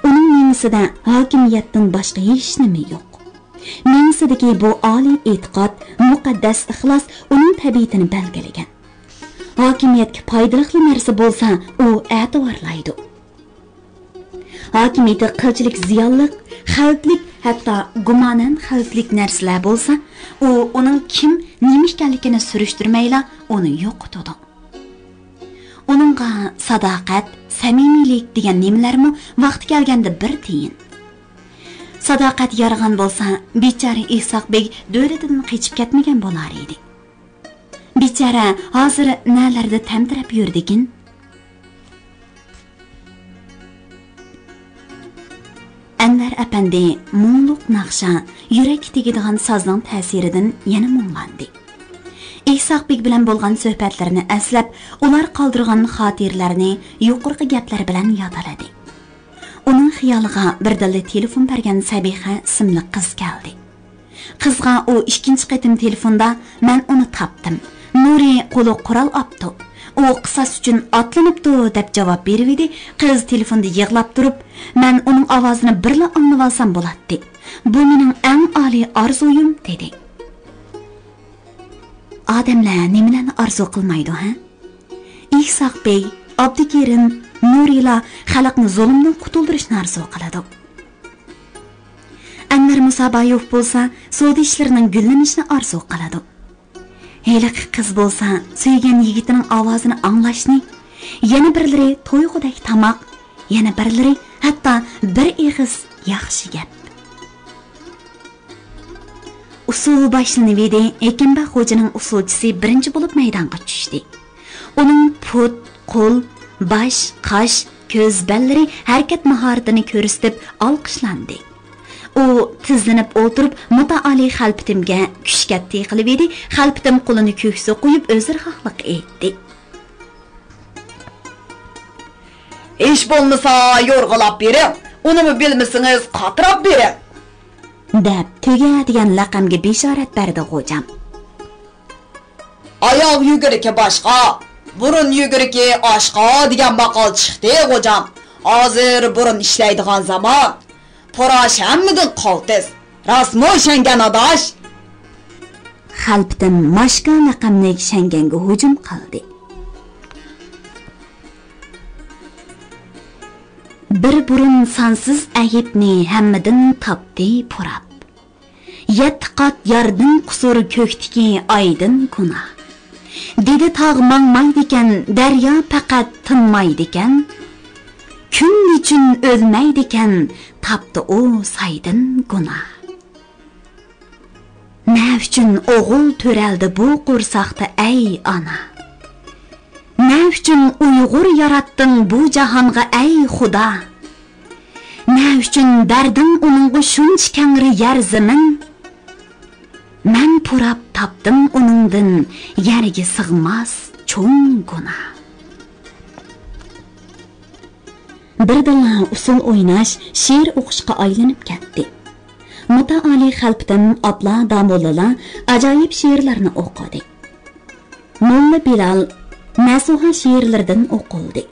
ئۇنىڭ مېڭىسىدە ھاكىمىيەتتىن باشقا ھېچنېمە يوق. مېڭىسىدىكى بۇ ئالىي ئېتىقاد، مۇقەددەس ئىخلاس ئۇنىڭ تەبىئىتىنى بەلگىلىگەن. ھاكىمىيەتكە پايدىلىقلا نەرسە بولسا، ئۇ ئەتىۋارلايدۇ. ھاكىمىيىتى قىلچىلىك زىيانلىق، خەۋپلىك، ھەتتا گۇمانەن خەۋپلىك نەرسىلەر بولسا، ئۇ ئۇنىڭ كىم، نېمە ئىكەنلىكىنى سۈرۈشتۈرمەيلا، ئۇنى يوقىتىدۇ. ئۇنىڭغا ساداقەت، سەمىمىيلىك دېگەن نېمىلەرمۇ ۋاقتى كەلگەندە بىر تىيىن. ساداقەت يارىغان بولسا، بىچارە ئىسھاق بېگ دۆلىتىدىن قېچىپ كەتمىگەن بولار ئىدى. بىچارە ھازىر نەلەردە تەمتىرەپ يۈرىدىكىن؟ ئەنۋەر ئەپەندى مۇڭلۇق ناخشا، يۈرەككە تېگىدىغان سازنىڭ تەسىرىدىن يەنە مۇڭلاندى. ئىسھاق بېگ بىلەن بولغان سۆھبەتلىرىنى ئەسلەپ، ئۇلار قالدۇرغان خاتىرىلەرنى يۇقىرىقى گەپلەر بىلەن يادلىدى. ئۇنىڭ خىيالىغا بىردىنلا تېلېفون بەرگەن سەبىخە ئىسىملىك قىز كەلدى. قىزغا ئۇ ئىككىنچى قېتىم تېلېفوندا، مەن ئۇنى تاپتىم. نۇرى قولىغا قورال ئاپتۇ. ئۇ قىساس ئۈچۈن ئاتلىنىپتۇ، دەپ جاۋاب بېرىۋىدى. قىز تېلېفوندا يىغلاپ تۇرۇپ، مەن ئۇنىڭ ئاۋازىنى بىرلا ئاڭلىۋالسام بولاتتى. بۇ مېنىڭ ئەڭ ئالىي ئارزۇيۇم، دېدى. ئادەملەر نېمىلەرنى ئارزۇ قىلمايدۇ، ھە؟ ئىسھاق بەگ، ئابدۇكېرىم، نۇرىلا خەلقنى زۇلۇمدىن قۇتۇلدۇرۇشنى ئارزۇ قىلىدۇ. ئەنۋەر مۇسابايېۋ بولسا سودا ئىشلىرىنىڭ گۈللىنىشىنى ئارزۇ قىلىدۇ. ھېلىقى قىز بولسا سۆيگەن يىگىتىنىڭ ئاۋازىنى ئاڭلاشنى، يەنە بىرلىرى تويغۇدەك تاماق، يەنە بىرلىرى ھەتتا بىر ئېغىز ياخشى گەپ. ئۇسسۇل باشلىنىۋىدى. ھېكىمبەگ خوجىنىڭ ئۇسسۇلچىسى بىرىنچى بولۇپ مەيدانغا چۈشتى. ئۇنىڭ پۇت، قول، باش، قاش، كۆز بەللىرى ھەرىكەت ماھارىتىنى كۆرسىتىپ ئالقىشلاندى. ئۇ تىزلىنىپ ئولتۇرۇپ، مۇتائالىي خەلپىتىمگە كۈچكەتتى قىلىۋىدى. خەلپىتىم قولىنى كۆكسىگە قويۇپ، ئۆزرىخاھلىق ئېيتتى. ھېچ بولمىسا يورغىلاپ بېرىڭ، ئۇنىمۇ بىلمىسىڭىز قاتراپ بېرىڭ، دەپ تۆگە دېگەن لەقەمگە بېشارەت بەردى غوجام. ئاياغ يۈگۈرۈكى باشقا، بۇرۇن يۈگۈرۈكى ئاشقا دېگەن ماقال چىقتى غوجام. ھازىر بۇرۇن ئىشلەيدىغان زامان. پۇراش ھەممىدىن قالتىس. راستمۇ شەڭگەن ئاداش؟ خەلپىتىم ماشكا لەقەملىك شەڭگەنگە ھۇجۇم قىلدى. بىر بۇرۇن سانسىز ئەيىبنى ھەممىدىن تاپتى پۇراپ. يەتتە قات ياردىن قۇسۇر كۆكتىكى ئايدىن گۇناھ. دېدى تاغ ماڭمايدىكەن، دەريا پەقەت تىنمايدىكەن. كۈن نېچۈن ئۆلمەيدىكەن، تاپتى ئۇ سايدىن گۇناھ. نە ئۈچۈن ئوغۇل تۆرەلدى بۇ قورساقتا، ئەي ئانا؟ نە ئۈچۈن ئۇيغۇر ياراتتىڭ بۇ جاھانغا، ئەي خۇدا؟ نە ئۈچۈن بەردىڭ ئۇنىڭغا شۇنچە كەڭرى يەر زېمىن؟ مەن پۇراپ تاپتىم ئۇنىڭدىن يەرگە سىغماس چوڭ گۇناھ. بىردىنلا ئۇسسۇل ئويناش، شېئىر ئوقۇشقا ئايلىنىپ كەتتى. مۇتائالىي خەلپىتىم، ئاپلا، داموللىلار ئاجايىپ شېئىرلارنى ئوقۇدى. موللا بىلال، مەسۇھا شېئىرلىرىدىن ئوقۇلدى.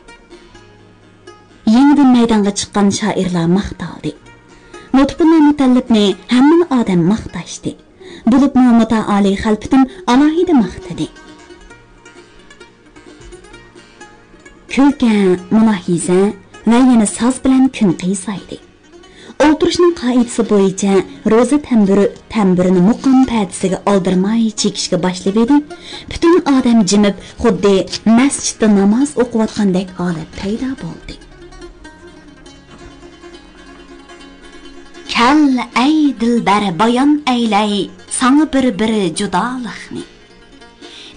يېڭىدىن مەيدانغا چىققان شائىرلار ماختالدى. لۇتپۇللا مۇتەللىپنى ھەممىلا ئادەم ماختاشتى. بولۇپمۇ مۇتائالىي خەلپىتىم ئالاھىدە ماختىدى. كۈلكە، مۇلاھىزە ۋە يەنە ساز بىلەن كۈن قىيسايدى. ئولتۇرۇشنىڭ قائىدىسى بويىچە روزا تەمبۇرى تەمبۇرىنى مۇقام پەدىسىگە ئالدىرىماي چېكىشكە باشلىۋىدى. پۈتۈن ئادەم جىمىپ، خۇددى مەسچىتتە ناماز ئوقۇۋاتقاندەك ھالەت پەيدا بولدى. كەل، ئەي دىلبەر، بايان ئەيلەي ساڭا بىر-بىر جۇدالىقنى.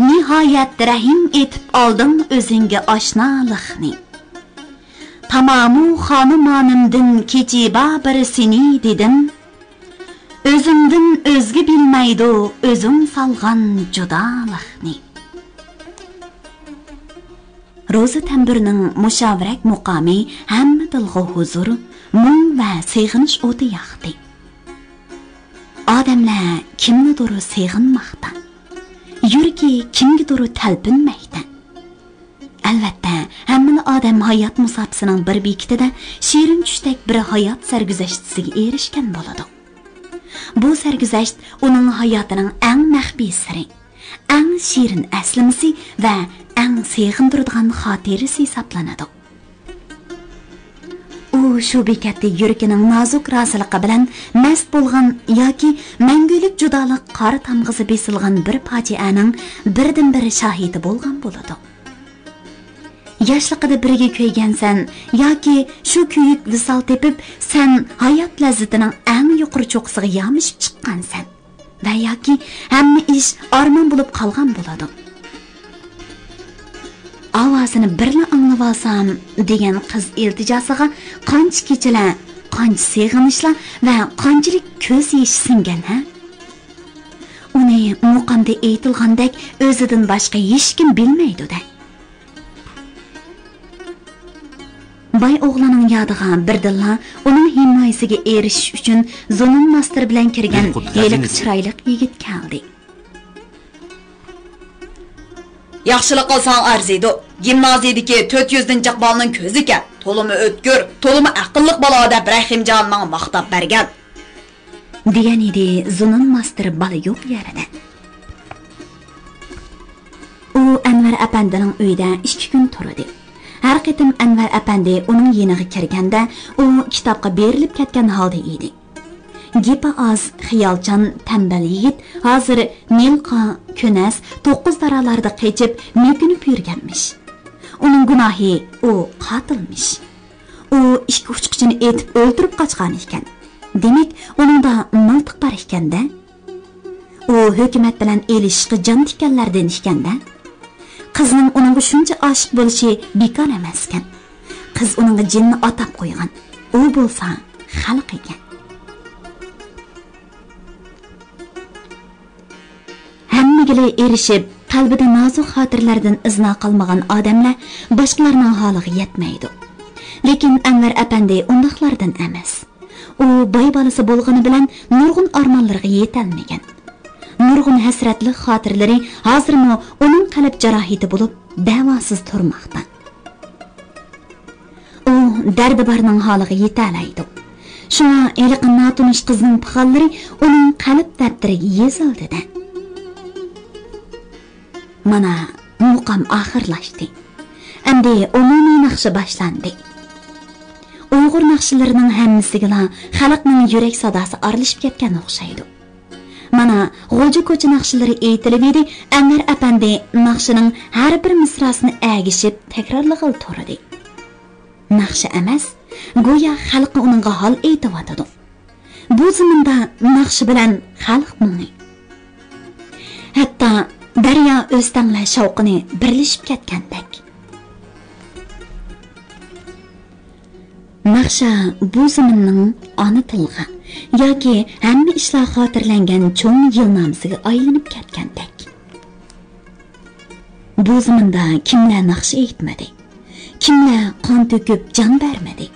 نىھايەت، رەھىم ئېتىپ ئالدىڭ ئۆزۈڭگە ئاشنالىقنى. تامامۇ خانىمانىمدىن كېچى بار بىر سېنى دېدىم. ئۆزۈڭدىن ئۆزگە بىلمەيدۇ ئۆزۈڭ سالغان جۇدالىقنى. روزا تەمبۇرنىڭ مۇشاۋىرەك مۇقامى ھەممە دىلغا ھۇزۇر، مۇڭ ۋە سېغىنىش ئوتى ياقتى. ئادەملەر كىمنىدۇر سېغىنماقتا، يۈرىكى كىمگىدۇر تەلپۈنمەكتە. ئەلۋەتتە، ھەممىلا ئادەم ھايات مۇساپىسىنىڭ بىر بېكىتىدە شېرىن چۈشتەك بىر ھايات سەرگۈزەشتىسىگە ئېرىشكەن بولىدۇ. بۇ سەرگۈزەشت ئۇنىڭ ھاياتىنىڭ ئەڭ مەخپىي سىرى، ئەڭ شېرىن ئەسلىمىسى ۋە ئەڭ سېغىندۇرىدىغان خاتىرىسى ھېسابلىنىدۇ. ئۇ شۇ بېكەتتە يۈرىكىنىڭ نازۇك رازىلىقى بىلەن مەست بولغان ياكى مەڭگۈلۈك جۇدالىق قارا تامغىسى بېسىلغان بىر پاجىئەنىڭ بىردىنبىر شاھىتى بولغان بولىدۇ. ياشلىقىدا بىرگە كۆيگەنسەن ياكى شۇ كۆيۈك ۋىسال تېپىپ، سەن ھايات لەززىتىنىڭ ئەڭ يۇقىرى چوققىسىغا يامىشىپ چىققانسەن. ۋە ياكى ھەممە ئىش ئارمان بولۇپ قالغان بولىدۇ. ئاۋازىنى بىرلا ئاڭلىۋالسام دېگەن قىز ئىلتىجاسىغا قانچە كېچىلەر، قانچە سېغىنىشلار ۋە قانچىلىك كۆز يېشى سىڭگەن، ھە؟ ئۇنى مۇقامدا ئېيتىلغاندەك ئۆزىدىن باشقا ھېچكىم بىلمەيدۇ-دە. باي ئوغلىنىڭ يادىغا بىردىنلا ئۇنىڭ ھىمايىسىگە ئېرىشىش ئۈچۈن زۇنۇن ماستېر بىلەن كىرگەن ھېلىقى چىرايلىق يىگىت كەلدى. ياخشىلىق قىلساڭ ئەرزىيدۇ. گىمنازىيىدىكى تۆت يۈزدىن جىق بالىنىڭ كۆزىكەن. تولىمۇ ئۆتكۈر، تولىمۇ ئەقىللىق بالا دەپ رەھىمجان ماڭا ماختاپ بەرگەن. دېگەن ئىدى زۇنۇن ماستېر بالا يوق يەردە. ئۇ ئەنۋەر ئەپەندىنىڭ ئۆيىدە ئىككى كۈن تۇردى. ھەر قېتىم ئەنۋەر ئەپەندى ئۇنىڭ يېنىغا كىرگەندە، ئۇ كىتابقا بېرىلىپ كەتكەن ھالدا ئىدى. گېپى ئاز، خىيالچان، تەمبەل يىگىت ھازىر نىلقا، كۈنەس، توققۇز دارالاردا قېچىپ، مۆكۈنۈپ يۈرگەنمىش. ئۇنىڭ گۇناھى، ئۇ قاتىلمىش. ئۇ ئىككى ئۇچقۇچىنى ئېتىپ ئۆلتۈرۈپ قاچقان ئىكەن. دېمەك، ئۇنىڭدا مىلتىق بار ئىكەن-دە. ئۇ ھۆكۈمەت بىلەن ئېلىشىشقا جان تىككەنلەردىن ئىكەن-دە. قىزنىڭ ئۇنىڭغا شۇنچە ئاشىق بولۇشى بىكار ئەمەسكەن. قىز ئۇنىڭغا جېنىنى ئاتاپ قويغان. ئۇ بولسا خەلق ئىكەن. ھەممىگىلا ئېرىشىپ، قەلبىدە نازۇك خاتىرىلەردىن ئىزنا قالمىغان ئادەملەر باشقىلارنىڭ ھالىغا يەتمەيدۇ. لېكىن ئەنۋەر ئەپەندى ئۇنداقلاردىن ئەمەس. ئۇ باي بالىسى بولغىنى بىلەن نۇرغۇن ئارمانلىرىغا يېتەلمىگەن. نۇرغۇن ھەسرەتلىك خاتىرىلىرى ھازىرمۇ ئۇنىڭ قەلب جاراھىتى بولۇپ، دەۋاسىز تۇرماقتا. ئۇ دەردى بارنىڭ ھالىغا يېتەلەيدۇ. شۇڭا ھېلىقى ناتونۇش قىزنىڭ پىخانلىرى ئۇنىڭ قەلب دەپتىرىگە يېزىلدى-دە. مانا، مۇقام ئاخىرلاشتى. ئەمدى ئومۇمىي ناخشا باشلاندى. ئۇيغۇر ناخشىلىرىنىڭ ھەممىسىگىلا خەلقنىڭ يۈرەك ساداسى ئارىلىشىپ كەتكەن ئوخشايدۇ. مانا، غوجا كوچا ناخشىلىرى ئېيتىلىۋىدى، ئەنۋەر ئەپەندى ناخشىنىڭ ھەر بىر مىسراسىنى ئەگىشىپ تەكرارلىغىلى تۇردى. ناخشا ئەمەس، گويا خەلقى ئۇنىڭغا ھال ئېيتىۋاتىدۇ. بۇ زېمىندا ناخشا بىلەن خەلق مۇڭى. ھەتتا دەريا ئۆستەڭلەر شاۋقۇنى بىرلىشىپ كەتكەندەك. ناخشا بۇ زېمىننىڭ ئانا تىلغا ياكى ھەممە ئىشلار خاتىرىلەنگەن چوڭ يىلنامىسىگە ئايلىنىپ كەتكەندەك. بۇ زېمىندا كىملەر ناخشا ئېيتمىدى؟ كىملەر قان تۆكۈپ جان بەرمىدى؟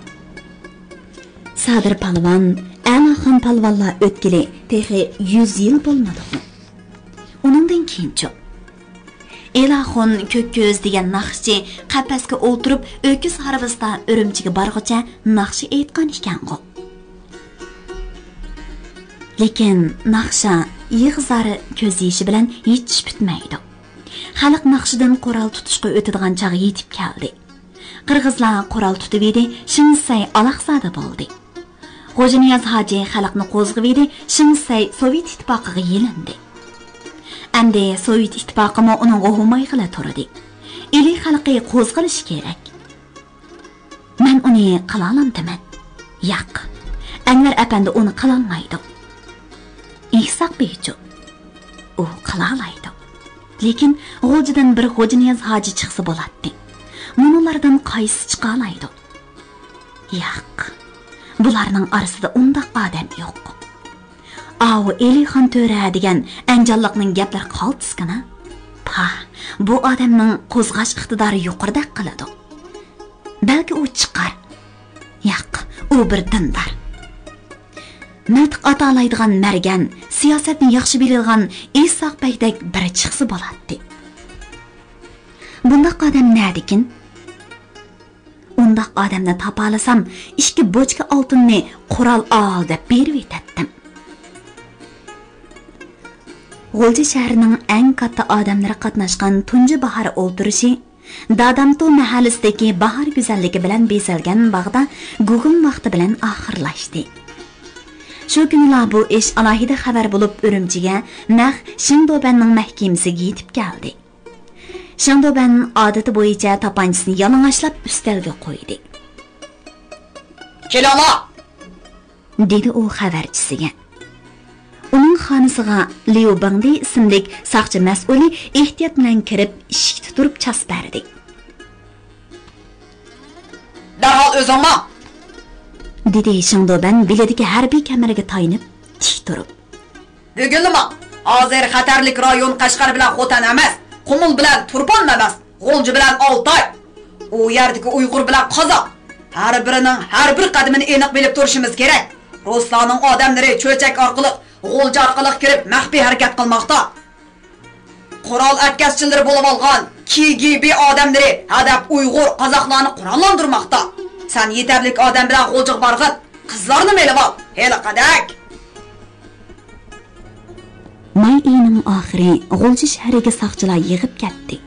سادىر پالۋان، ئەلاخان پالۋانلار ئۆتكىلى تېخى يۈز يىل بولمىدىغۇ؟ ئۇنىڭدىن كېيىنچۇ؟ ئېلاخۇن كۆك كۆز دېگەن ناخشىچى قەپەسكە ئولتۇرۇپ، ئۆكۈز ھارۋىسىدا ئۈرۈمچىگە بارغۇچە ناخشا ئېيتقان ئىكەنغۇ. لېكىن ناخشا يىغا-زار، كۆز يېشى بىلەن ھېچ پۈتمەيدۇ. خەلق ناخشىدىن قورال تۇتۇشقا ئۆتىدىغان چاغ يېتىپ كەلدى. قىرغىزلار قورال تۇتۇۋىدى، شېڭ شىسەي ئالاقزادە بولدى. غوجىنىياز ھاجى خەلقنى قوزغىۋىدى، شېڭ شىسەي سوۋېت ئىتتىپاقىغا يېلىندى. ئەمدى سوۋېت ئىتتىپاقىمۇ ئۇنىڭغا ھومايغىلى تۇردى. ئىلى خەلقى قوزغىلىشى كېرەك. مەن ئۇنى قىلالامدىمەن؟ ياق، ئەنۋەر ئەپەندى ئۇنى قىلالمايدۇ. ئىسھاق بىيچۇ؟ ئۇ قىلالايدۇ. لېكىن غوجىدىن بىر غوجىنىياز ھاجى چىقسا بولاتتى. مۇنۇلاردىن قايسىسى چىقالايدۇ؟ ياق، بۇلارنىڭ ئارىسىدا ئۇنداق ئادەم يوق. ئاۋۇ ئېلىخان تۆرە دېگەن ئەنجانلىقنىڭ گەپلىرى قالتىسكىنا. پاھ، بۇ ئادەمنىڭ قوزغاش ئىقتىدارى يۇقىرىدەك قىلىدۇ. بەلكى ئۇ چىقار. ياق، ئۇ بىر دىندار. مىلتىق ئاتالايدىغان مەرگەن، سىياسەتنى ياخشى بىلىدىغان ئىسھاق بەگدەك بىرى چىقسا بولاتتى. بۇنداق ئادەم نەدىكىن؟ ئۇنداق ئادەمنى تاپالىسام، ئىككى بوچكا ئالتۇننى قورال ئال دەپ بېرىۋېتەتتىم. غۇلجا شەھىرىنىڭ ئەڭ كاتتا ئادەملىرى قاتناشقان تۇنجى باھار ئولتۇرۇشى دادامتۇ مەھەللىسىدىكى باھار گۈزەللىكى بىلەن بېزەلگەن باغدا گۇگۇم ۋاقتى بىلەن ئاخىرلاشتى. شۇ كۈنىلا بۇ ئىش ئالاھىدە خەۋەر بولۇپ ئۈرۈمچىگە، نەق شېڭدۇبەننىڭ مەھكىمىسىگە يېتىپ كەلدى. شېڭدۇبەن ئادىتى بويىچە تاپانچىسىنى يالىڭاچلاپ ئۈستەلگە قويدى. كېلىڭلار! دېدى ئۇ خەۋەرچىسىگە. ئۇنىڭ خانىسىغا ليۇ بىڭدى ئىسىملىك ساقچى مەسئۇلى ئېھتىيات بىلەن كىرىپ، ئىشىكتە تۇرۇپ چاس بەردى. دەرھال ئۆزۈڭ ماڭ! دېدى شېڭدۇبەن بېلىدىكى ھەربىي كەمىرىگە تايىنىپ تىك تۇرۇپ. بۈگۈنلا ماڭ! ھازىر خەتەرلىك رايون قەشقەر بىلەن خوتەن ئەمەس، قۇمۇل بىلەن تۇرپان ئەمەس، غۇلجا بىلەن ئالتاي. ئۇ يەردىكى ئۇيغۇر بىلەن قازاق. ھەر بىرىنىڭ ھەر بىر قەدىمىنى ئېنىق بىلىپ تۇرۇشىمىز كېرەك. رۇسلارنىڭ ئادەملىرى چۆچەك ئارقىلىق، غۇلجا ئارقىلىق كىرىپ مەخپىي ھەرىكەت قىلماقتا. قورال ئەتكەسچىلىرى بولۇۋالغان كى جى بى ئادەملىرى ھەدەپ ئۇيغۇر، قازاقلارنى قوراللاندۇرماقتا. سەن يېتەرلىك ئادەم بىلەن غۇلجىغا بارغىن، قىزلارنىمۇ ئېلىۋال، ھېلىقىدەك. ماي ئېيىنىڭ ئاخىرى غۇلجا شەھىرىگە ساقچىلار يېغىپ كەتتى.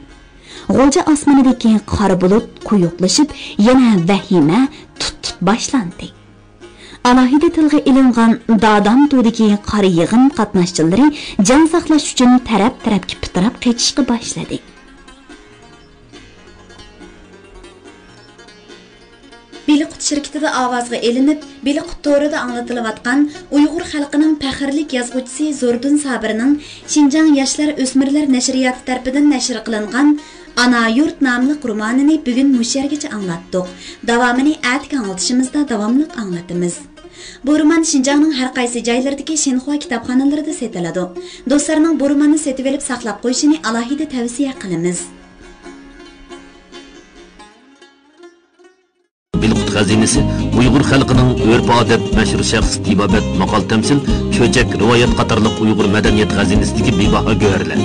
غۇلجا ئاسمىنىدىكى قارا بۇلۇت قويۇقلىشىپ، يەنە ۋەھىمە تۇت-تۇت باشلاندى. ئالاھىدە تىلغا ئېلىنغان دادام تۇدىكى قارا يىغىن قاتناشچىلىرى جان ساقلاش ئۈچۈن تەرەپ-تەرەپكە پىتىراپ قېچىشقا باشلىدى. بېلىققۇت شىركىتىدە ئاۋازغا ئېلىنىپ، بېلىققۇت تورىدا ئاڭلىتىلىۋاتقان ئۇيغۇر خەلقىنىڭ پەخىرلىك يازغۇچىسى زوردۇن سابىرنىڭ شىنجاڭ ياشلار ئۆسمۈرلەر نەشرىياتى تەرىپىدىن نەشر قىلىنغان ئانا يۇرت ناملىق رومانىنى بۈگۈن مۇشۇ يەرگىچە ئاڭلاتتۇق. داۋامىنى ئەتىكى ئاڭلىتىشىمىزدا داۋاملىق ئاڭلىتىمىز. بۇ رومان شىنجاڭنىڭ ھەر قايسى جايلىرىدىكى شىنخۇا كىتابخانىلىرىدا سېتىلىدۇ. دوستلارنىڭ بۇ روماننى سېتىۋېلىپ ساقلاپ قويۇشىنى ئالاھىدە تەۋسىيە قىلىمىز. بېلىققۇت خەزىنىسى ئۇيغۇر خەلقىنىڭ ئۆرپ-ئادەت، مەشھۇر شەخس، تېبابەت، ماقال-تەمسىل، چۆچەك، رىۋايەت قاتارلىق ئۇيغۇر مەدەنىيەت خەزىنىسىدىكى بىباھا گۆھەرلەر.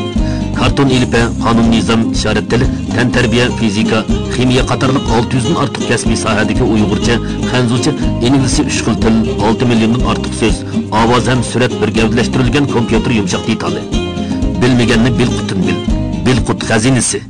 كارتون ئېلىپبە، قانۇن-نىزام، ئىشارەت تىلى، تەنتەربىيە، فىزىكا، خىمىيە قاتارلىق ئالتە يۈزدىن ئارتۇق كەسپىي ساھەدىكى ئۇيغۇرچە، خەنزۇچە، ئىنگلىزچە ئۈچ خىل تىل، ئالتە مىليوندىن ئارتۇق سۆز، ئاۋاز ھەم سۈرەت بىر گەۋدىلەشتۈرۈلگەن كومپيۇتېر يۇمشاق دېتالى. بىلمىگەننى بىلقۇتتىن بىل. بىلقۇت خەزىنىسى.